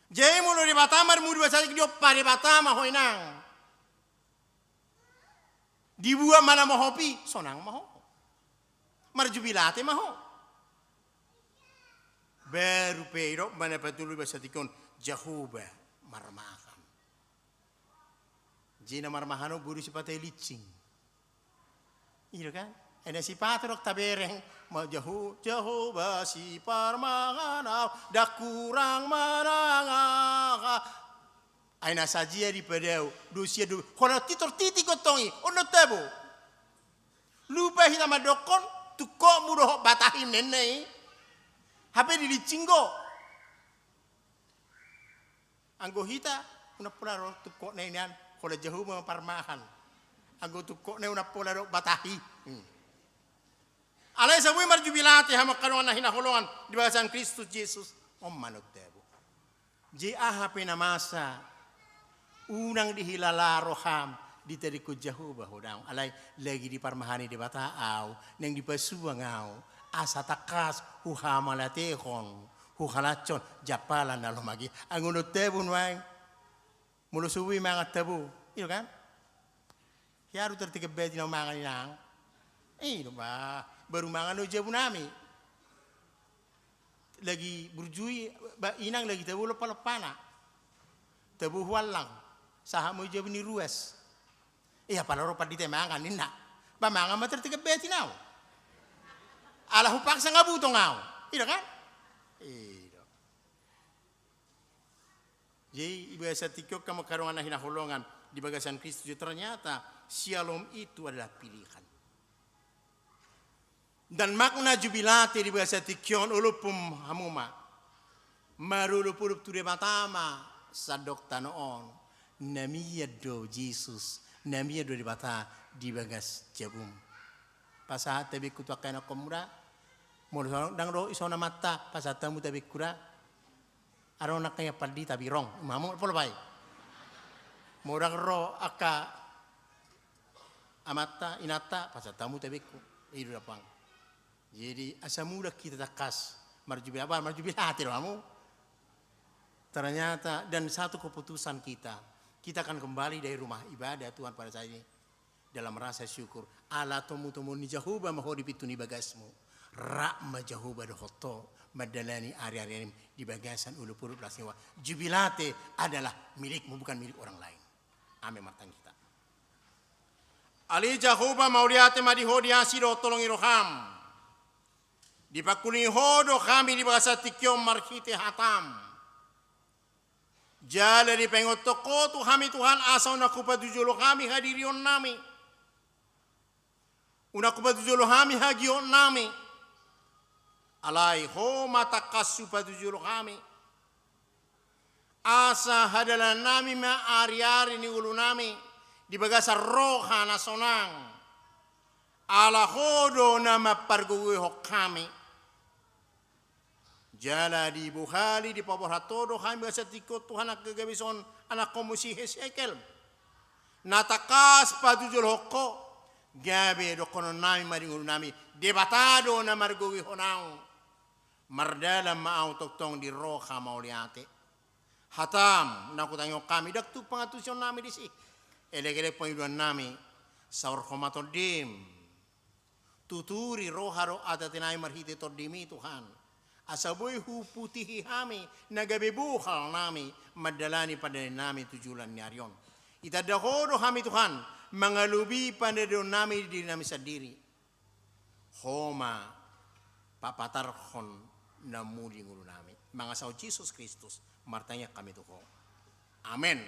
Jadi molo Debata marmudu basa diompa Debata ma ho inang. Dibuat ma na mohop i, sonang ma ho. Marjubilate ma ho. Baru pe didok ma na patolu basa tingki on, Jahowa marmahan. Jadi na marmahan on boru sipata i lincing. I do kan? Ai na sipata do tabereng, ma Jaho-, Jahowa siparmahan au, ndang hurang manang aha. Ai na sadia dipadao, dos ia do, holan titor titik gontong i, on do tabo. Lupa hita mandokkon, tungkotmu dohot batahi ninna i. Hape dilincing do. Anggo hita, unang pola ro tungkotna i nian, holan Jahowa ma parmahan. Anggo tungkotna i unang pola dohot batahi. Hmm. Alai so boi marjubilate hamu angka dongan na hinaholongan di bagasan Kristus Jesus, on ma na tabo. Jadi aha pe na masa, unang dihilala roham, ditadingkon Jahowa ho daong. Alai lagi diparmahani Debata au, naeng dipasuang au, asa tangkas huhamalatehon, huhalashon, jala na lomak i. Anggo na tabo nuaeng, molo so boi mangan tabo, i do kan? Hea do tartiga bati na humangan inang. I do bah, baru mangan do jabunami. Lagi burju i, ba, inang lagi tabo lompa-lompana. Tabo huallang, sahat ma i jabu ni ruas. Ia pala ro pandita i mangan ninna. Ba mangan ma tartiga bati na au. Ala hupaksa nga butong au. I do kan? I do. Jadi, di bagasan tingki on hamu angka dongan na hinaholongan di bagasan Kristus, ternyata syalom itu adalah pilihan. Dan makna jubilate di bagasan tingki on, olophon hamu ma. Marolopolop tu Debata ma, sandok tano on. Na mian do Jesus, na mian do Debata di bagas jabum. Pasahat tabengku tu angka ianakkon muda. Molo ndang ro ison amanta, pasahat hamu tabengku da. Adong angka ianakkon pandita, birong, mamu pola bai. Molo ndang ro angka amanta, inanta, pasahat hamu tabengku. I do dapotan. Jadi asa mudah kita tangkas marjubilate, marjubilate do hamu. Ternyata, dan satu keputusan kita, kita akan kembali dari rumah ibadah Tuhan pada saat ini dalam rasa syukur. Ala tomutomuon ni Jahowa ma ho di pintu ni bagasmu. Rap ma Jahowa dohot ho mandalani ariari di bagasan olopolop las ni roha. Jubilate adalah milikmu, bukan milik orang lain. Amen. Martangiang hita. Ale Jahowa, mauliate ma di ho di asi dohot holong ni roham. Dipangkulingi ho do hami di bagasan tingki on marhite hatam. Jala dipaingothon ho tu hami Tuhan, asa unang hupatujolo hami hadirionnami. Unang hupatujolo hami hagiotnami. Alai ho ma tangkas hupatujolo hami. Asa hadalanannami ma ariari ni ngolunami di bagasan roha na sonang. Ala ho do na mampargogoihon hami. Jala dibohali, dipaborhat Ho do hami bagasan tingki on, Tuhan, angka gabe songon anakkonmu si Hesekiel, na tangkas patujolhon Ho, gabe dohononnami ma di ngolunami: Debata do na margogoihon ahu. Mardalan ma ahu tongtong di roha mauliate. Hatam na hutangihon hami, ndang tuk pangantusionnami disi. Elekelek pangidoannami, saorhon ma Tondim. Tuturi roha dohot ateatenami marhite Tondimi, Tuhan, asa boi huputihi hami na gabe bohalnami mandalani pardalaninami tu joloan ni ari on. Itanda Ho do hami, Tuhan, mangalobi pandalanonnami di dirinami sandiri. Ho ma papatarhon na muli ngolunami. Mangasahon Jesus Kristus martangiang hami tu Ho. Amen.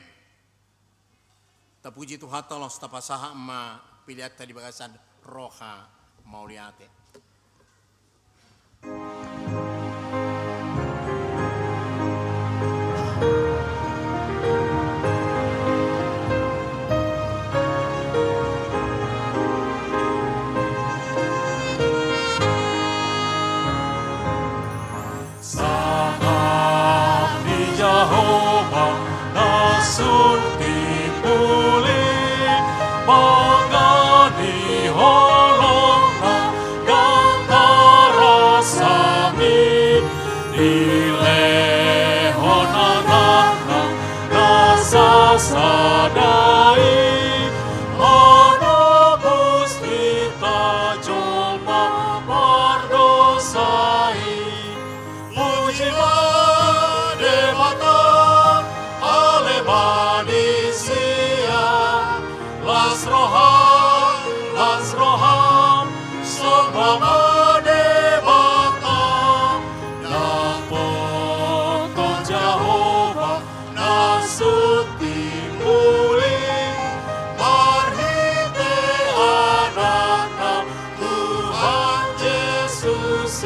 Tapuji Tuhanta, laos tapasahat ma peleanta di bagasan roha mauliate. Sangap ni Jahowa na sun timbul i, bangga ni holongna ndang tarasa mi, dilehon Anakna na sasada i, manobus hita jolma pardosa i. Puji ma Debata, ale manisia. Las roham, las roham, somba ma Debata. Dapothon Jahowa na sun timbul i, marhite Anakna Tuhan Jesus i.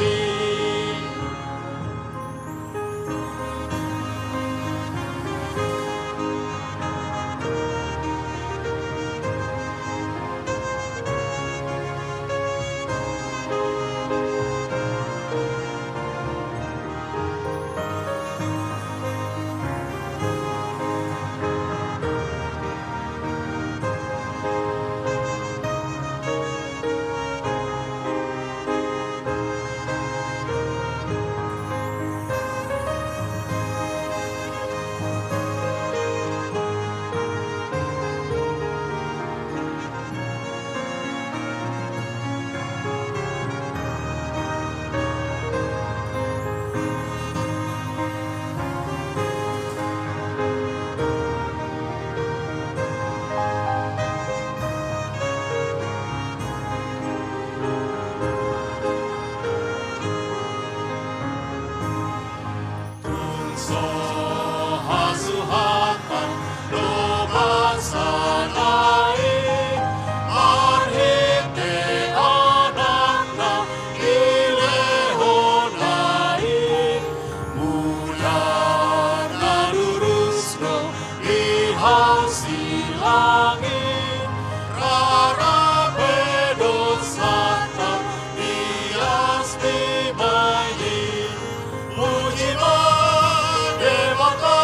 Tung so hasuhatan do bangsa na i, marhite Anakna dilehonna i. Mula na lurus do di hau silang i, rara pe dosanta di las ni bayu i. Puji ma Debata,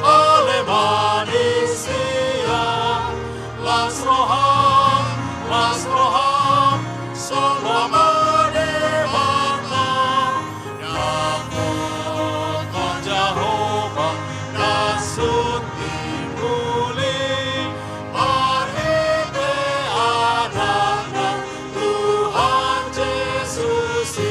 ale manisia. Las roham, las roham, somba ma Debata. Dapothon Jahowa na sun timbul i, marhite Anakna Tuhan Jesus i.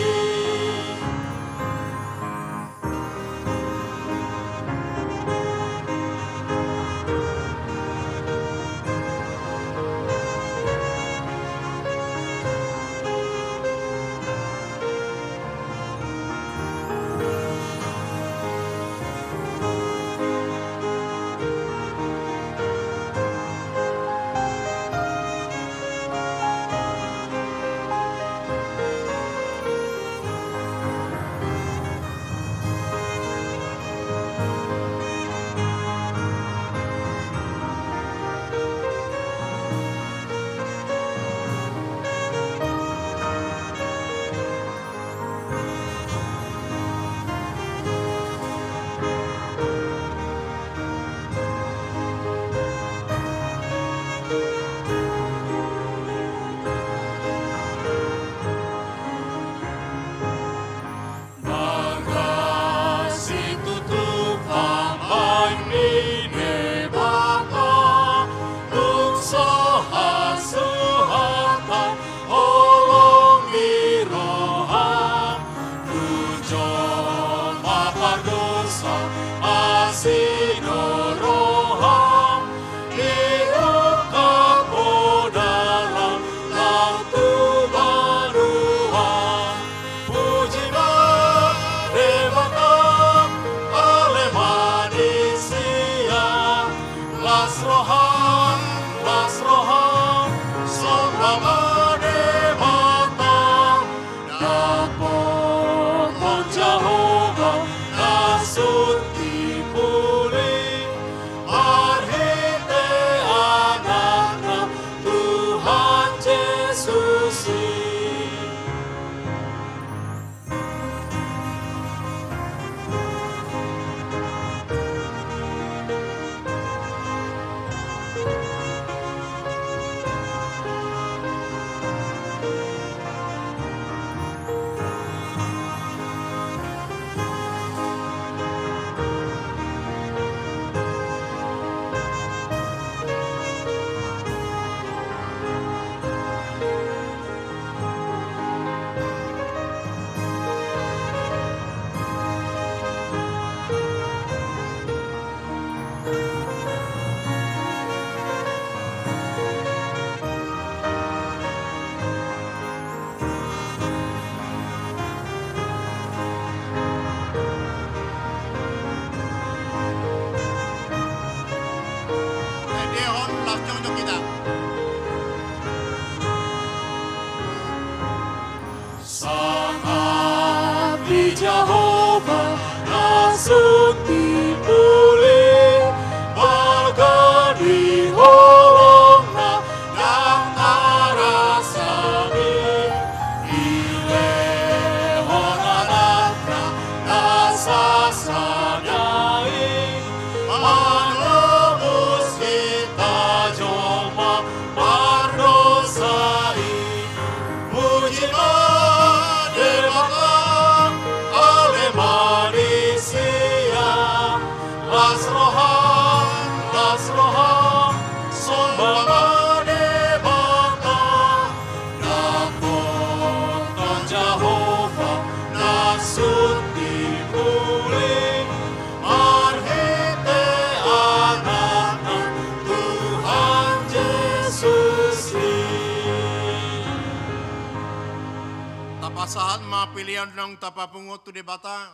Sahat ma pelean naung tapapungu on tu Debata.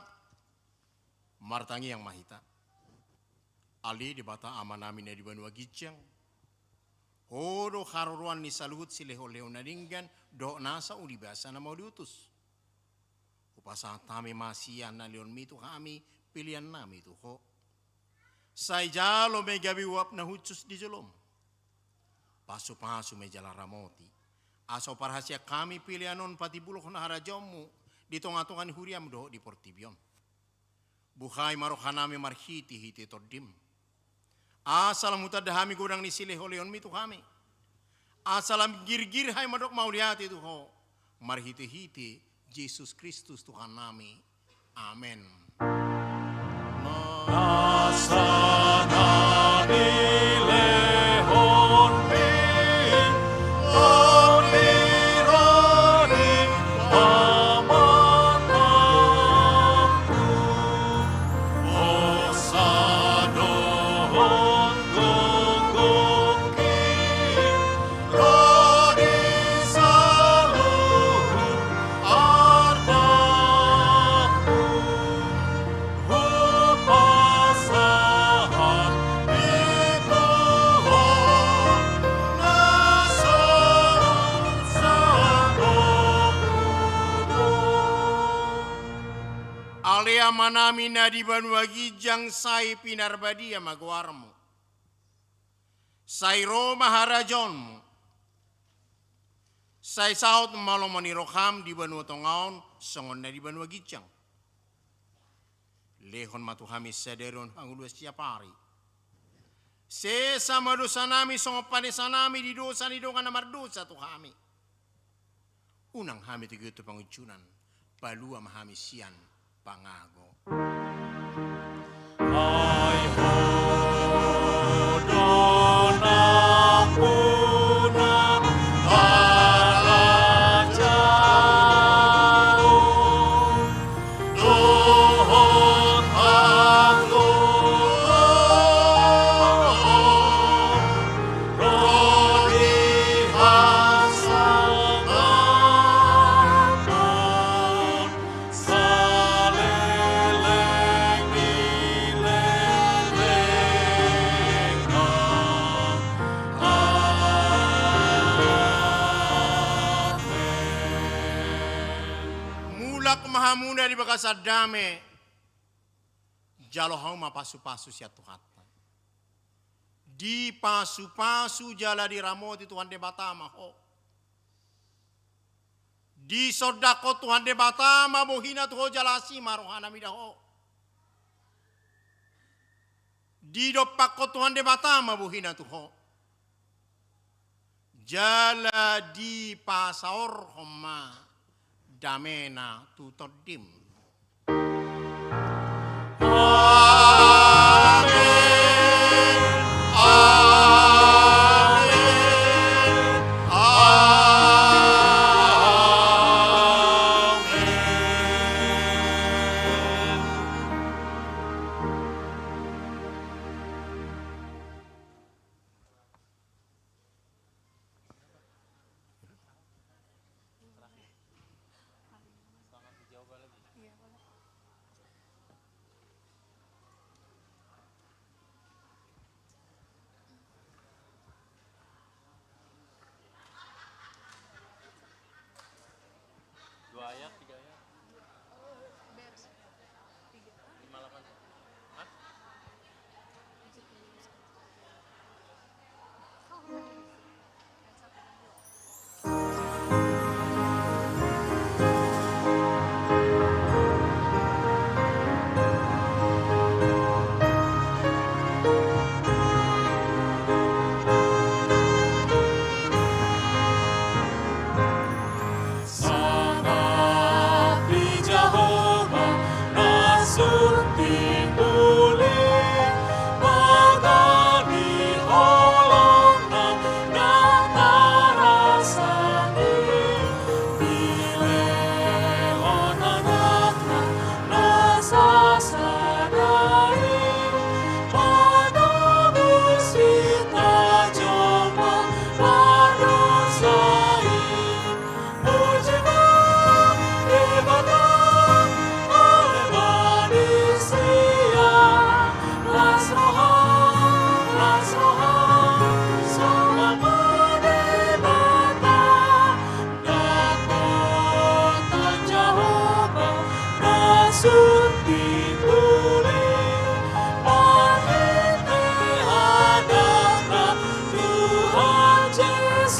Martangiang ma hita. Ale Debata Amanami na di banua ginjang, Ho do haroroan ni saluhut silehonlehon na denggan dohot nasa uli basa na mau diutus. Hupasahat hami ma sian na lehonMi tu hami peleannami tu Ho. Sai jalo ma i gabe uap na hushus di joloM. Pasupasu ma i jala ramoti, asa huparhaseang hami pelean on patimbulhon harajaonMu di tongatonga ni huriaM dohot di portibi on. Buhai ma rohanami marhitehite TondiM, asa lam hutanda hami godang ni silehonlehonMi tu hami, asa lam girgir hami mandok mauliate tu Ho, marhitehite Jesus Kristus Tuhannami. Amen. Nasa na nilehonMi on di roha ni Amanami, hosa dohot gogongki ro di saluhut artangku. Hupasahat i tu Ho na songon sadokku do. Ale Amanami na di banua ginjang, sai pinarbadia ma goarMu. Sai ro ma harajaonMu. Sai saut ma lomo ni rohaM di banua tonga on songon na di banua ginjang. Lehon ma tu hami sadari on hangoluan siapari. Sesa ma dosanami songon panesanami di dosa ni dongan na mardosa tu hami. Unang hami togihon tu pangunjunan, palua ma hami sian pangago. Ai Ho do nampuna harajaon dohot hangoluan ro di hasangapon saleleng ni lelengna. Amen. Mulak ma hamuna di bagasan dame. Jalo hamu ma pasupasu sian Tuhanta. Dipasupasu jala diramoti Tuhan Debata ma ho. Disondangkon Tuhan Debata ma bohina tu ho jala asi ma rohana mida ho. Didompakkon Tuhan Debata ma bohina tu ho. Jala dipasaorhon ma damena tu tondim. Amen. Amen. Amen.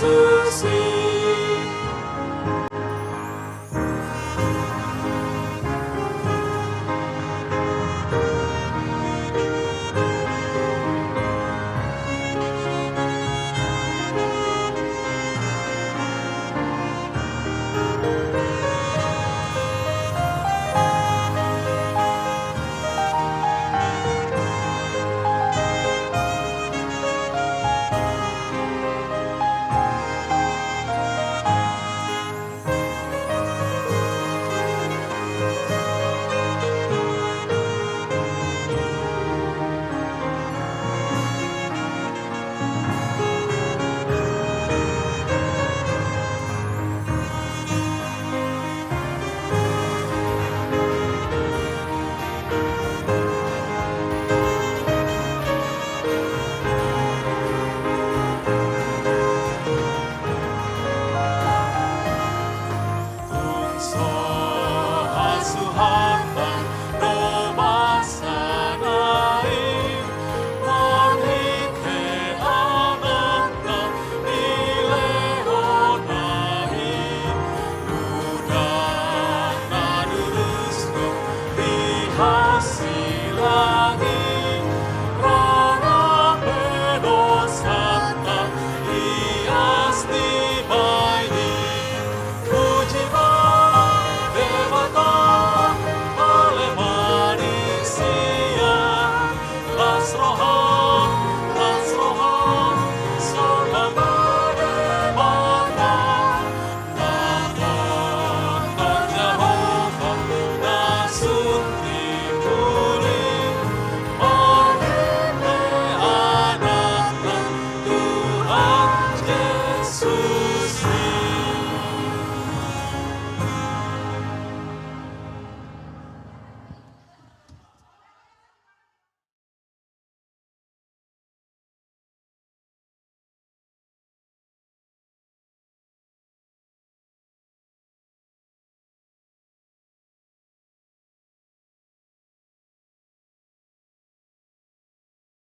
Tusi.